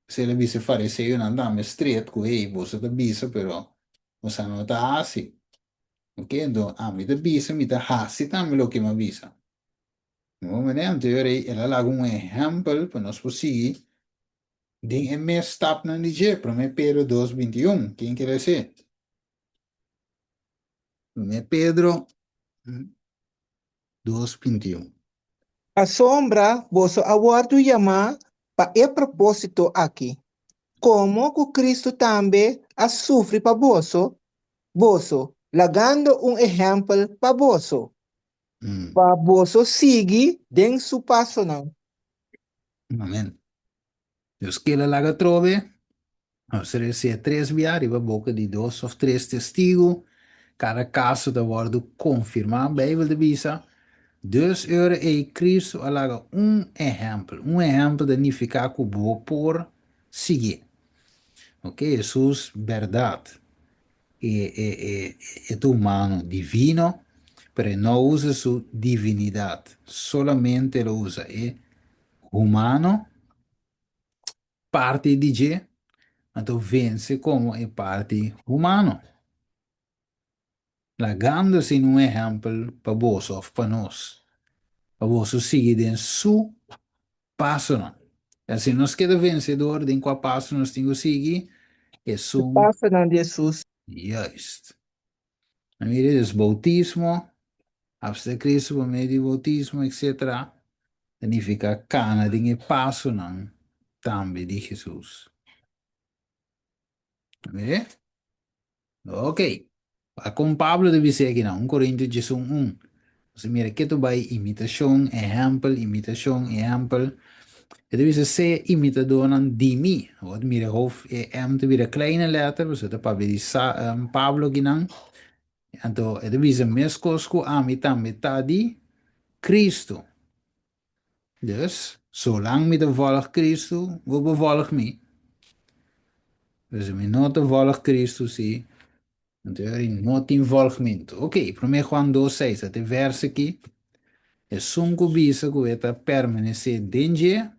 P'esei el a bisa e fariseonan tambe stret ku, Hey, boso ta bisa, pero boso no ta hasi. Oke, enton ami ta bisa, mi ta hasi tambe loke mi a bisa. Manera anterior ei, el a laga un ehèmpel pa nos por sigui. Den e mes stapnan di dje, Promé Pedro dos 21. Ken ke les'é? Promé Pedro 2, 21. Pasobra boso a wòrdu yamá pa e propósito akí, komo ku Kristu tambe a sufri pa boso, boso, lagando un ehèmpel pa boso, pa boso sigui den su pasonan. Amèn. Dios keda laga atrobe. Nos recibe tres bia riba boca di dos of tres testigo. Cada caso ta wordo confirma, Bijbel ta bisa. Dus e ora ei Cristo a laga un ehempel. Un ehempel ta nifica cu bo por sigui. Ok, Jesus berdad e e e e ta humano divino, pero e no usa su divinidad. Solamente el a usa e humano. Parti di dje, anto vense komo e parti humano, lagando asina un ehèmpel pa boso òf pa nos, pa boso sigui den su pasonan. I si nos keda vensedor, den kua paso nos tin ku sigui? E Esun. pasonan di Hesus. Juist. A mira, dus boutismo, hapsta Cristo pa medio di boutismo, etcetera, ta nifica cana den e pasonan tambe di Jesus. A mira? Ok. A con Pablo ta bisa akinan, 1 Corintio 11 un. Nos a mira ke ta bai imitacion, ehempel, imitacion, ehempel. E ta bisa sea imitadornan di mi. Awor ta mira hof e M ta bira kleine letter, pasobra ta papia di sa, Pablo akinan. Anto e ta bisa meskos ku ami tambe ta di Cristo. Dus, zolang mi ta volg Cristo, bo por volg mi. Pero si mi no ta volg Cristo, si, anto e no tin volgmentu. Ok, Promé Juan dos seis, ata e verso aki. Esun ku bisa ku e ta permanesé den dje,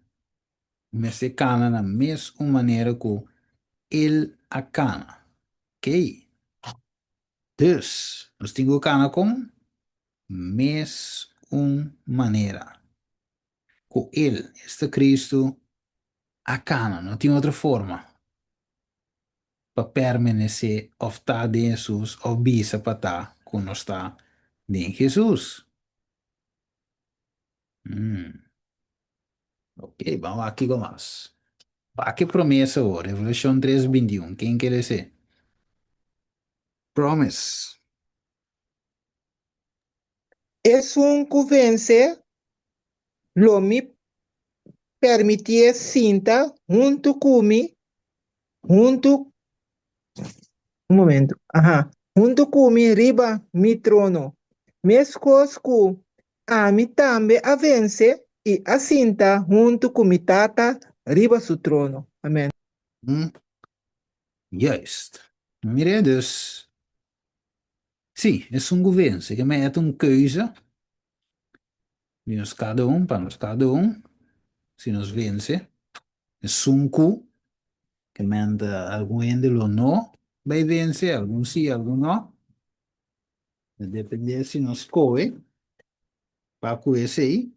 mester kana na mes un manera ku el a kana. Ok. Dus, nos tin ku kana kon? Mes un manera ku el, esta Cristo, a kana. No tin otro forma pa permanesé òf ta den Hesus òf bisa pa ta ku nos ta den Hesus. Ok, ban wak kiko mas. Wak e promesa awor, Revelashon 3, 21. Ken ke les'é? Promise. Esun ku vense, lo mi permitié sinta huntu ku mi, huntu, un momento, aha, huntu ku mi riba mi trono, meskos ku ami tambe a vense i a sinta huntu ku mi Tata riba su trono. Amen. Juist. Mira dus, Sí, esun ku vense, ke men e ta un keuze di nos kada un, pa nos kada un, si nos vense, esun ku, ke men ta algun hende lo no bai vense, algun sí, algun no, ta depende si nos skohe pa ku esei,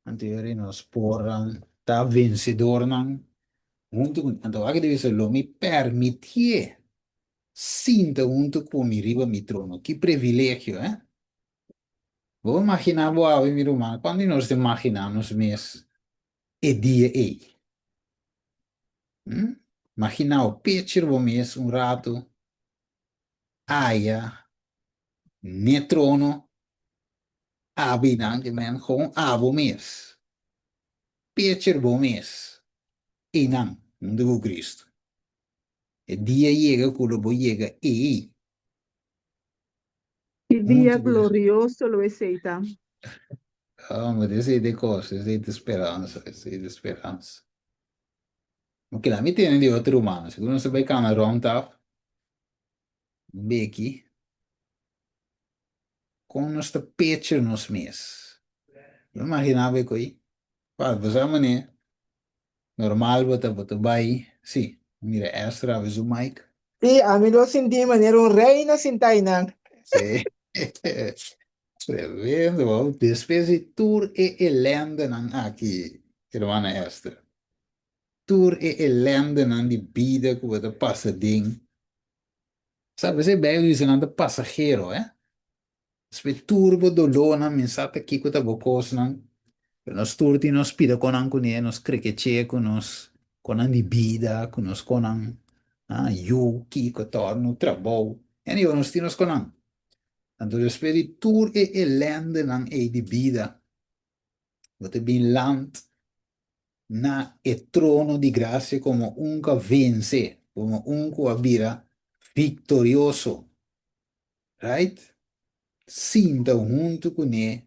anto yori nos por ta vensedornan huntu ku, anto wak di bisa lo mi permitié. Sinta huntu ku mi riba mi trono. Ki privilegio, eh? Bo imaginá bo awe, mi ruman, kuantu di nos ta imaginá nos mes e dia ei? Hm? Imaginá bo, picture bo mes un ratu aya n'e trono, abi nan, ke men gewoon abo mes. Picture bo mes einan huntu ku Cristo. E dia yega ku lo bo yega ei. Ki dia Huntu ku Hesus. glorioso lo esei ta! Homber, esei ta e kos, esei ta speransa, esei ta speransa. Oke, laat mi tene di otro rumannan. Sigur nos ta bai kana rònt af, beki, kon nos ta pecha nos mes. Bo imaginá bo e koi? Pa, bo sa manera Normal bo ta bo ta bai, sí, mira Esther a su mic. Sí, ami lo sinti manera un reina sintá einan. Sí. Tremendo, wow. Despues di tur e elendenan aki, hermana Esther. Tur e elendenan di bida ku bo ta pasa den. Sa, p'esei Beibel bisa nan ta pasahero, eh. Despues tur bo dolónan, mi sa ta kiko ta bo kosnan, pero nos tur tin nos pida konan kuné, nos krekeché ku nos konan di bida, ku nos konan, ah, yu, kiko, tòrnu, trabou. Anyway, nos tin nos konan. Anto despues di tur e elendenan ei di bida, bo ta bin lant na e trono di grasia komo un ku a vense, komo un ku a bira viktorioso. Right? Sinta huntu kuné,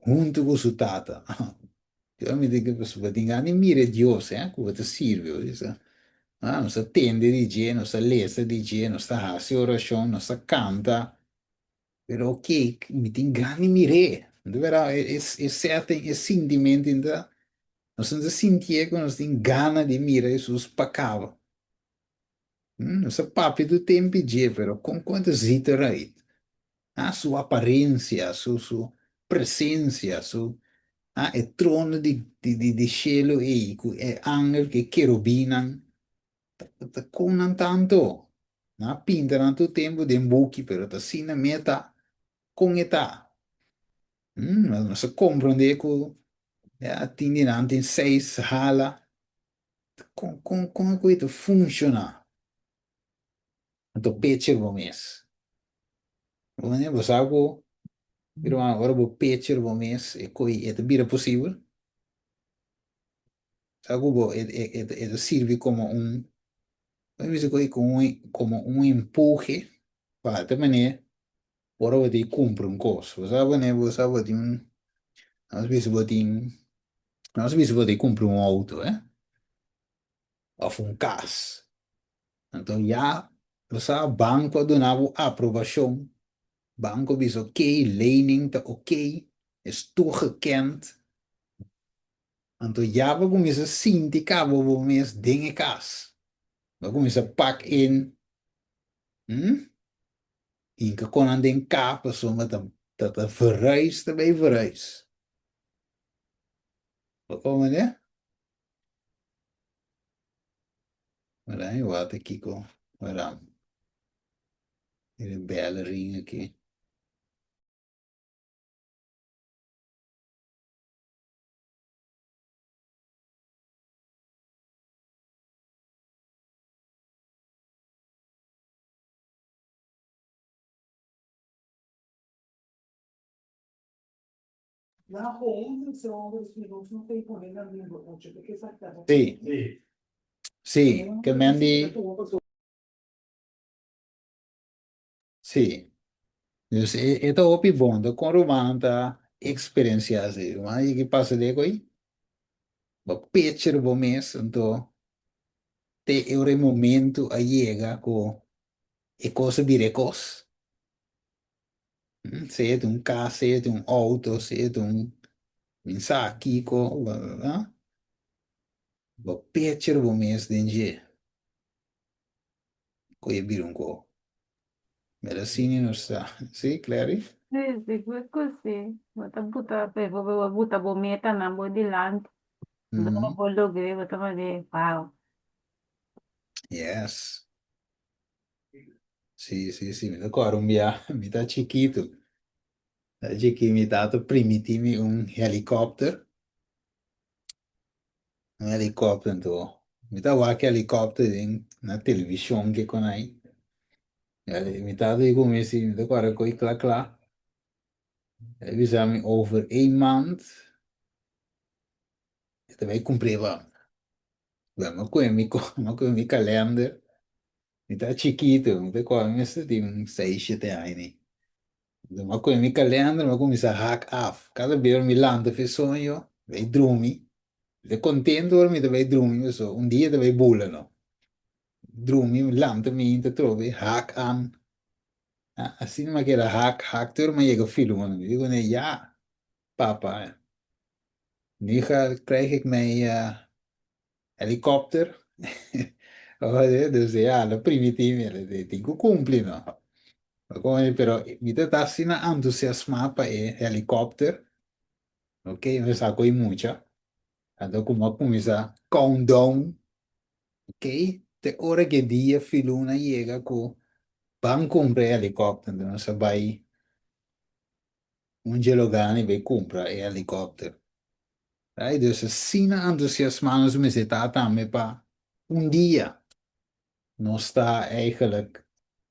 huntu ku su Tata. Yo mi tin ku bo tin gana di mira Dios, eh, ku bo ta sirbi. Bo bisa, ah, nos ta tende di dje, nos ta lesa di dje, nos ta hasi orashon, nos ta kanta. Pero ok, mi tin gana di mir'é. Di berdad, e, e, e setting, e sintimento inta, nos ta sintié ku nos tin gana di mira Hesus pa kaba. Nos ta papia tur tempu dje, pero kon kon ta ziet eruit? Ah, su aparencia, su, su presencia, su, ah, e trono di, di, di, di shelu ei, ku e angel, ku e kerubinnan, Ta kon nan tanto? Nan a pinta nan tur tempu den buki, pero ta asina meta kon e ta. Nos a komprondé ku ya tin di nan tin seis hala. Kon kon kon e koe ta funshoná? Anto pecher bo mes. Bo manera bo sa ku ruman ora bo pecher bo mes e koe e ta bira posibel? Sa ku bo e e e ta sirbi komo un bo bisa ku komo un empuje pa ta manera ora bo tin kumpra un kos. Bo sa bo bo sa bo tin un nos bisa bo tin nos bisa bo tin kumpra un outo eh òf un kas. Anto ya bo sa banko a duna bo aprobashon, banko a bisa okey lening ta okey es toegekend. Anto ya bo kuminsá sinti kaba bo mes den e kas. Bo kuminsá pak in, hm, hinka konan den ka pasobra ta ta ta verhuis ta bai verhuis. Bo komprendé? Wera mi wak kiko, wera e bel ring aki. Sí, sí, ke men di, sí. Dus e, e ta hopi bon, ta kon ruman ta eksperensiá esei. Ruman a yega pasa de ku ei, bo pecher bo mes, anto te e ora e momento a yega ku e kos a bira e kos. Sea ta un kas, sea ta un outo, sea ta un min sa kiko, bo pecher bo mes den dje. Ku e bira un ko. Mira asina nos ta. Sí, Clary? Sí, sigur ku sí. Bo ta buta, bo bo buta bo metanan bo dilanti. Ora bo logr'é bo ta manera, wow. Yes. Sí, sí, sí. Mi ta kòrda un bia, mi ta chikitu. Ta chikí mi tata primití mi un helikòpter. Un helikòpter anto mi ta wak helikòpter den na televishon ke kon ai. Mi tata di ku mi si mi ta kòrda ko'i kla kla. El a bisa mi over een maand e ta bai kumpr'é pa mi. Bueno, mi a kohe mi mi a kohe mi kalènder, mi ta chikitu, mi ta kòrda mi mester tin un seis shete aña. Mi a kohe mi kalender, mi a kuminsá hak af. Kada bes mi lanta for e soño, bai drumi. Mi ta kontentu ora mi ta bai drumi pasobra un dia ta bai bula no. Drumi, mi lanta mi hinta atrobe, hak an. Asina mi a keda hak, hak te ora mi a yega Filomeno. Mi di kuné, ya, papa, nu krijg ik mijn helikopter. Dus ya, lo primiti mi, e tin ku kumpli no. Pero mi ta ta asina entusiasmá pa e helikopter, ok, mi sa ku e mucha. Anto ku mi a kuminsá countdown, ok, te ora ku e dia filuna yega ku ban kumpra e helikòpter, anto nos a bai un dje lugá i bai kumpra e helikòpter. Right? Dus asina entusiasmá nos mester ta tambe pa un dia nos ta eigenlijk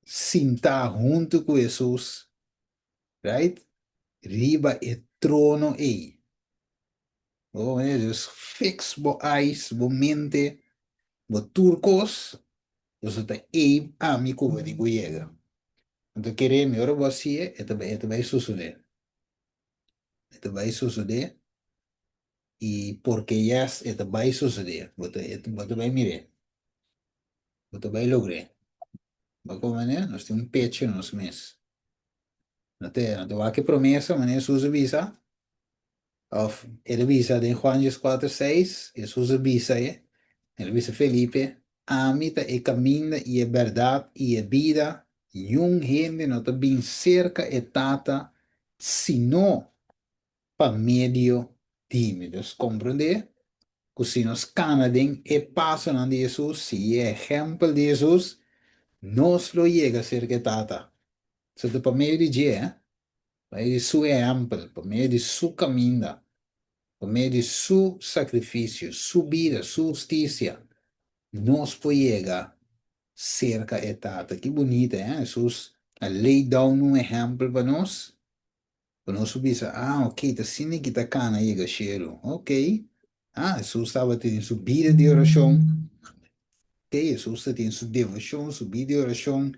sintá huntu ku Hesus, right? Riba e trono ei. Bo mira, dus fix bo eyes, bo mente, bo tur kos, pasobra ta ei ami ku bo tin ku yega. Anto kere mi, ora bo hasié, e ta e ta bai sosodé. E ta bai sosodé i porque yes, e ta bai sosodé. Bo ta bo ta bai mir'é. Bo ta bai logr'é. Bo komprendé? Nos tin un pecho nos mes. No te no te wak e promesa manera Hesus a bisa. Of el a bisa den Juan dieskuater seis, Hesus a bisa e, el a bisa Felipe, Ami ta e kaminda i e bèrdat i e bida, niun hende no ta bin serka e Tata sino pa medio di mi. Dus komprendé ku si nos kana den e pasonan di Hesus, sigui e ehèmpel di Hesus, nos lo yega serka e Tata. So ta pa medio di dje, eh? Pa medio di su ehèmpel, pa medio di su kaminda, pa medio di su sakrifisio, su bida, su hustisia, nos por yega serka e Tata. Ki bunita, eh? Hesus a lay down un ehèmpel pa nos, pa nos por bisa, ah, ok, ta asina ki ta kana yega shelu. Ok. Ah, Hesus tabatin su bida di orashon. Ok, Hesus ta tin su devoshon, su bida di orashon,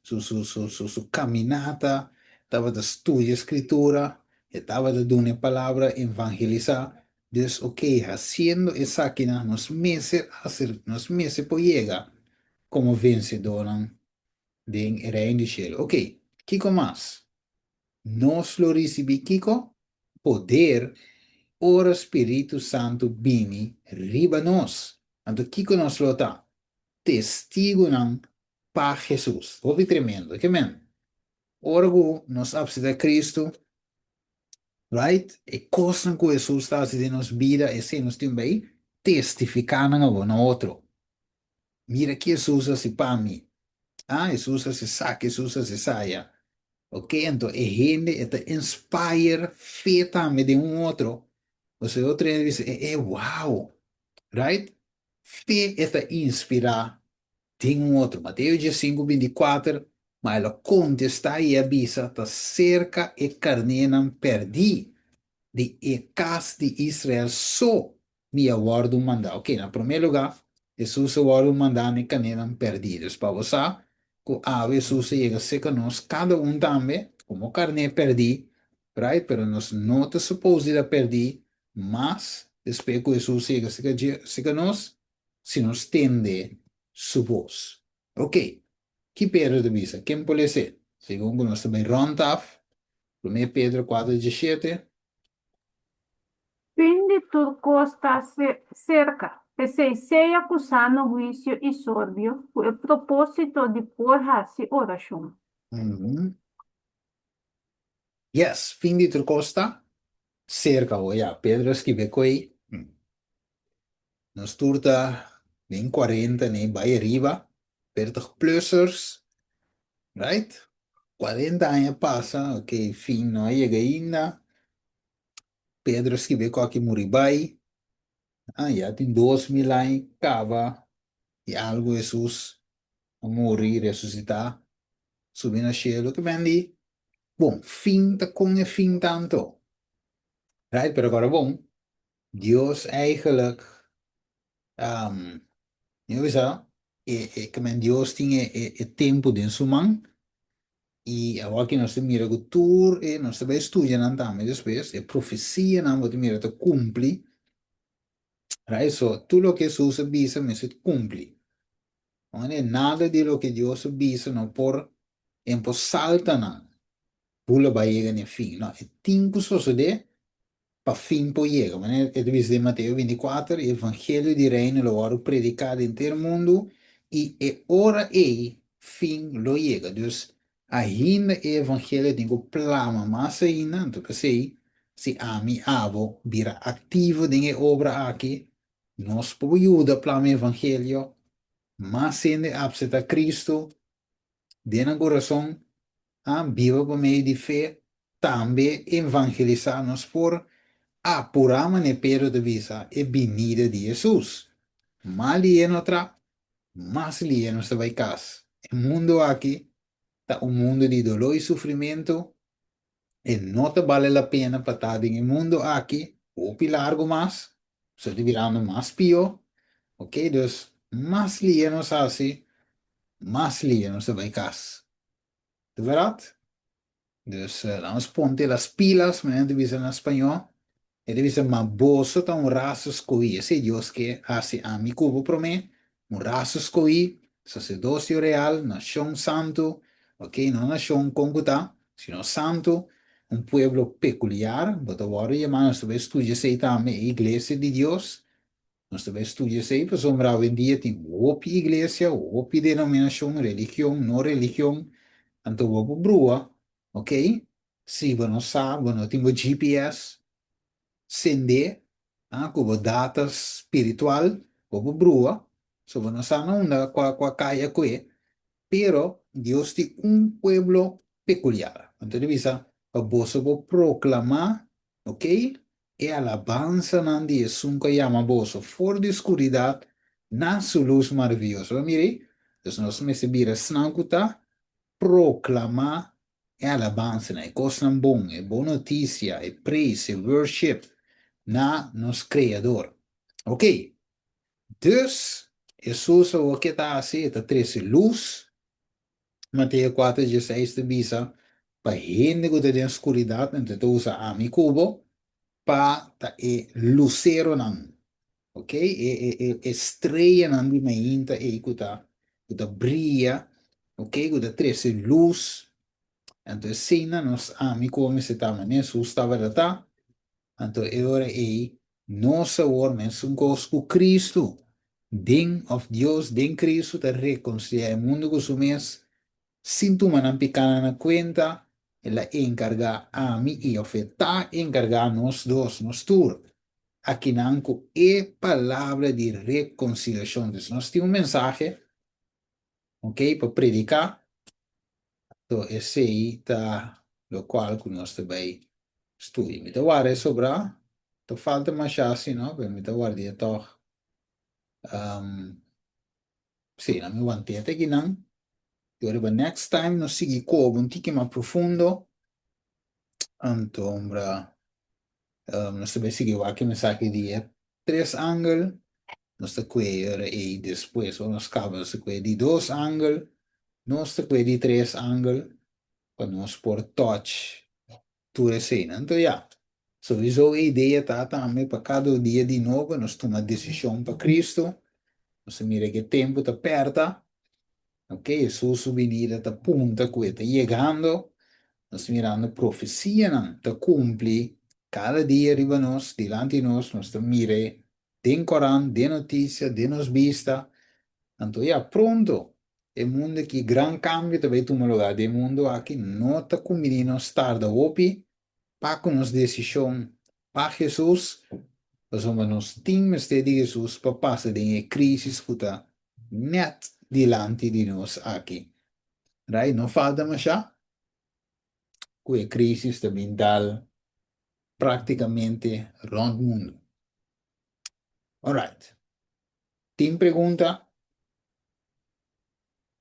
su su su su su kaminata, tabata studia Skritura, e tabata duna e palabra, evangelisá. Dus ok, hasiendo esakinan nos mester haser, nos mester por yega komo vensedónan den e Reino di Shelu. Ok, kiko mas? Nos lo risibí kiko? Poder ora Spiritu Santu bini riba nos. Anto kiko nos lo ta? Testigunan pa Hesus. Hopi tremendo, ke men? Ora ku nos apseptá Kristu, right? E kosnan ku Hesus ta hasi den nos bida, esei nos tin bai testifiká nan awor na otro. Mira ki Hesus a hasi pa mi. Ah, Hesus a hasi esaki, Hesus a hasi esaya. Ok, anto e hende e ta inspire fe tambe den un otro. Pasobra e otro hende bisa, e, e, wow! Right? Fe e ta inspirá den un otro. Mateo diesinku, bintikuater, Ma el a kontestá i a bisa, Ta serka e karnénan pèrdí di e kas di Israel so mi a wòrdu mandá. Oke, na promé lugá, Hesus a wòrdu mandá na e kanénan pèrdí. Dus pa bo sa ku awe Hesus a yega serka nos, kada un tambe, komo karné pèrdí, right? Pero nos no ta supos di ta pèrdí mas despues ku Hesus yega serka dje, serka nos, si nos tende su bos. Oke, ki Pedro ta bisa? Ken por les'é? Segun ku nos ta bai rònt af, Promé Pedro kuater diesshete. Fin di tur kos ta serka, p'esei sea ku sano huisio i sorbio ku e propósito di por hasi orashon. Yes, fin di tur kos ta serka ho. Ya, Pedro a skibi e koe. Nos tur ta den kuarenta nei bai ariba, veertig plussers, right? Kuarenta aña pasa, ok, fin no a yega ainda. Pedro a skibi ku aki muri bai. Ah, ya tin 2000 aña kaba di algu Hesus a muri, resusitá, subi na shelu. Ke men di, bon, fin ta kon e fin tanto? Right? Pero kòrda bon, Dios eigenlijk, um, mi a bisa, e, e, ke men Dios tin e, e, e tempu den su man, i awor aki nos ta mira ku tur e, nos ta bai studia nan tambe despues, e profesianan bo ta mira ta kumpli, right? So, tur loke Hesus a bisa mester kumpli. Oné, nada di loke Dios a bisa no por, e no por salta nan, bula bai yega na e fin. No, e tin ku sosodé pa fin por yega. Manera e ta bisa den Mateo 24, e evangelio di reino lo wòrdu prediká den henter mundu i e ora ei fin lo yega. Dus, ainda e evangelio tin ku plama mas ainda, anto p'esei Si ami, abo bira aktivo den e obra aki, nos por yuda plama e evangelio, mas hende apseptá Cristo den nan kurason, a biba pa medio di fe, tambe evangelisá. Nos por apurá manera Pedro ta bisa e binida di Hesus. Mas lihe no tra, mas lihe nos ta bai kas. E mundu aki ta un mundu di doló i sufrimentu. E no ta bale la pena pa ta den e mundu aki hopi largu mas, so ta birando mas pió. Ok, dus mas lihe nos hasi, mas lihe nos ta bai kas. Ta bèrdat? Dus laat nos ponte las pilas, manera nan ta bisa na spañó. E ta bisa, Ma boso ta un rasa skohí. Esei Dios ke hasi ami ku bo promé, un rasa skohí, saserdosio real, nashon santu, ok, no nashon kon ku ta, sino santu, un pueblo pekuliar, bo ta wòrdu yamá, nos ta bai studia esei tambe, e iglesia di Dios, nos ta bai studia esei pasobra awendia tin hopi iglesia, hopi denominashon, religion, no religion, anto bo por brua, ok, Si bo no sa, bo no tin bo GPS sendé, ah, ku bo data spiritual, bo por brua, so bo no sa na unda kua kua kaya kue, pero Dios tin un pueblo pekuliar. Anto ta bisa pa boso por proklamá, ok, e alabansanan di esun ku a yama boso for di skuridat na su lus maravioso. Bo mira ei? Dus nos mester bira esnan ku ta proklamá e alabansanan, e kosnan bon, e bon notisia, e praise, e worship na nos Kreador. Ok, dus Hesus awor ke ta hasi? E ta trese lus. Mateo kuater dieseis ta bisa, Pa hende ku ta den skuridat, anto e ta usa ami ku bo, pa ta e luseronan, ok, e e e e streanan di mainta ei ku ta ku ta bria, ok, ku ta trese lus. Anto esei-nan nos ami ku bo mester ta manera Hesus tabata ta. Anto e ora ei nos awor mesun kos ku Kristu den òf Dios den Kristu ta rekonsiliá e mundu ku su mes sin tuma nan pikánan na kuenta. El a enkargá ami i òf e ta enkargá nos dos, nos tur, akinan ku e palabra di rekonsiliashon. Dus nos tin un mensahe, ok, pa prediká. Anto esei ta lokual ku nos ta bai studia. Mi ta warda e sobrá, ta falta mashá si no, pero mi ta ward'é tòg. Sí, nan mi want'é te akinan. I ora riba next time nos sigui koba un tiki mas profundo. Anto ombra nos ta bai sigui wak e mensahe di e tres angel. Nos ta kue e ora ei despues ora nos kaba nos ta kue di dos angel. Nos ta kue di tres angel pa nos por touch tur eseinan. Anto ya, souiso e idea ta tambe pa kada dia di nobo nos tuma desishon pa Kristu. Nos ta mira ku e tempu ta pèrta, ok, Hesus su binida ta punta ku e ta yegando. Nos ta mirando profesianan ta kumpli kada dia riba nos, dilanti nos, nos ta mira e den korant, den notisia, den nos bista. Anto ya, pronto e mundu aki, gran kambio ta bai tuma lugá den e mundu aki. No ta kumbiní nos tarda hopi pa ku nos desishon pa Hesus, pasobra nos tin mester di Hesus pa pasa den e krísis ku ta nèt dilanti di nos aki. Right? No falta mashá ku e krísis ta bin dal práktikamente rònt mundu. Alright. Tin pregunta?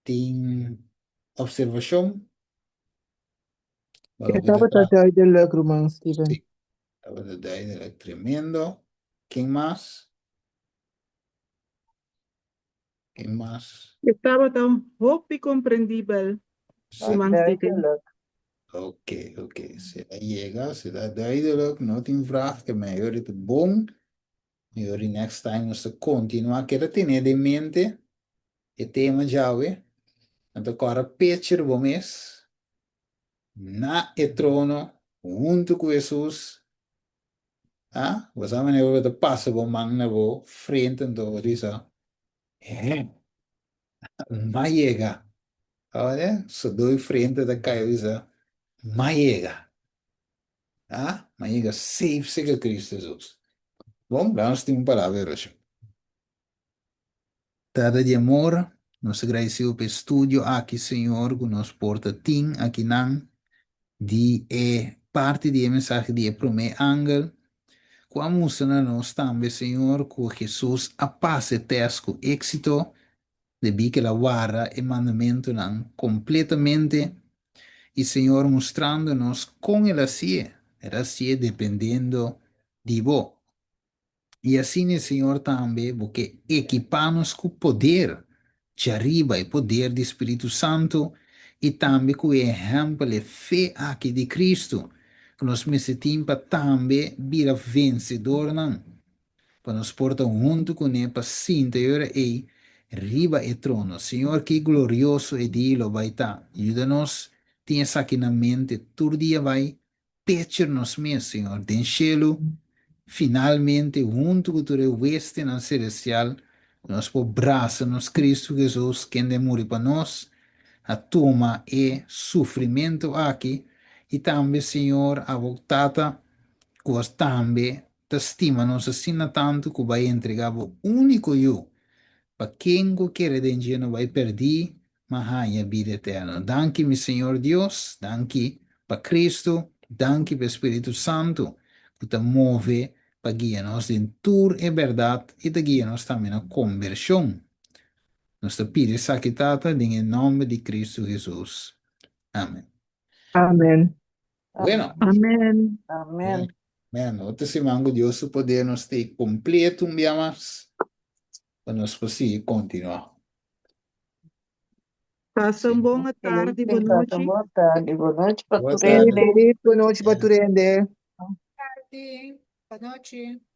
Tin observashon? E tabata duidelijk, ruman Steven. Sí, tabata duidelijk. Tremendo. Ken mas? Ken mas? E tabata hopi komprendibel, ruman Steven. Ok, ok. Si a yega, si ta duidelijk, no tin vraag, ke mei ori ta bon. I ori next time nos ta kontinuá. Keda tene den mente e tema djawe. Anto kòrda pecher bo mes na e trono huntu ku Hesus. Ah, bo sa manera bo ta pasa bo man na bo frente anto bo bisa, Hè, m'a yega. Awor, sodó e frente ta kai bisa, M'a yega. Ah, m'a yega safe serka Kristu Hesus. Bon, laga nos tin un palabra di orashon. Tata di amor, nos ta gradisido pa e studio aki, Señor, ku nos por ta tin akinan di e parti di e mensahe di e promé angel, ku a mustra na nos tambe, Señor, ku Hesus a pasa e tèst ku éksito, debí ku el a warda e mandamentunan kompletamente, i Señor mustrando nos kon el a hasié, el a hasié dependiendo di bo. I asina e Señor tambe bo ke ekipá nos ku poder djariba, e poder di Spiritu Santu, i tambe ku e ehèmpel, e fe aki di Kristu, ku nos mester tin pa tambe bira vensedornan, pa nos por ta huntu kuné pa sinta e ora ei riba e trono. Señor, ki glorioso e dia lo bai ta! Yuda nos tin esaki na mente tur dia bai Picture nos mes, Señor, den shelu, finalmente huntu ku tur e huestenan selestial, nos por brasa nos Cristo Jesus, kende a muri pa nos, a tuma e sufrimentu aki, i tambe, Señor, abo Tata, ku a tambe ta stima nos asina tantu ku bai entrega bo úniko Yu, pa ken ku kere den dje no bai pèrdí, Ma haña bida eterno. Danki mi Señor Dios, danki pa Cristo, danki pa e Spiritu Santu cu ta move pa guia nos den tur e berdad y ta guia nos tambe na conversion. Nos ta pidi esaki Tata den e nomber di Cristo Jesus. Amen. Amen. Bueno. Amen. Amen. Amen. Otro siman cu Dios su poder nos ta completo un bia mas pa nos por sigui continua. Pasa un bon tardi, bon nochi. Bon tardi, bon nochi pa Boa tur tarde. hende. Feliz bon nochi pa tur hende. Tardi, bon nochi.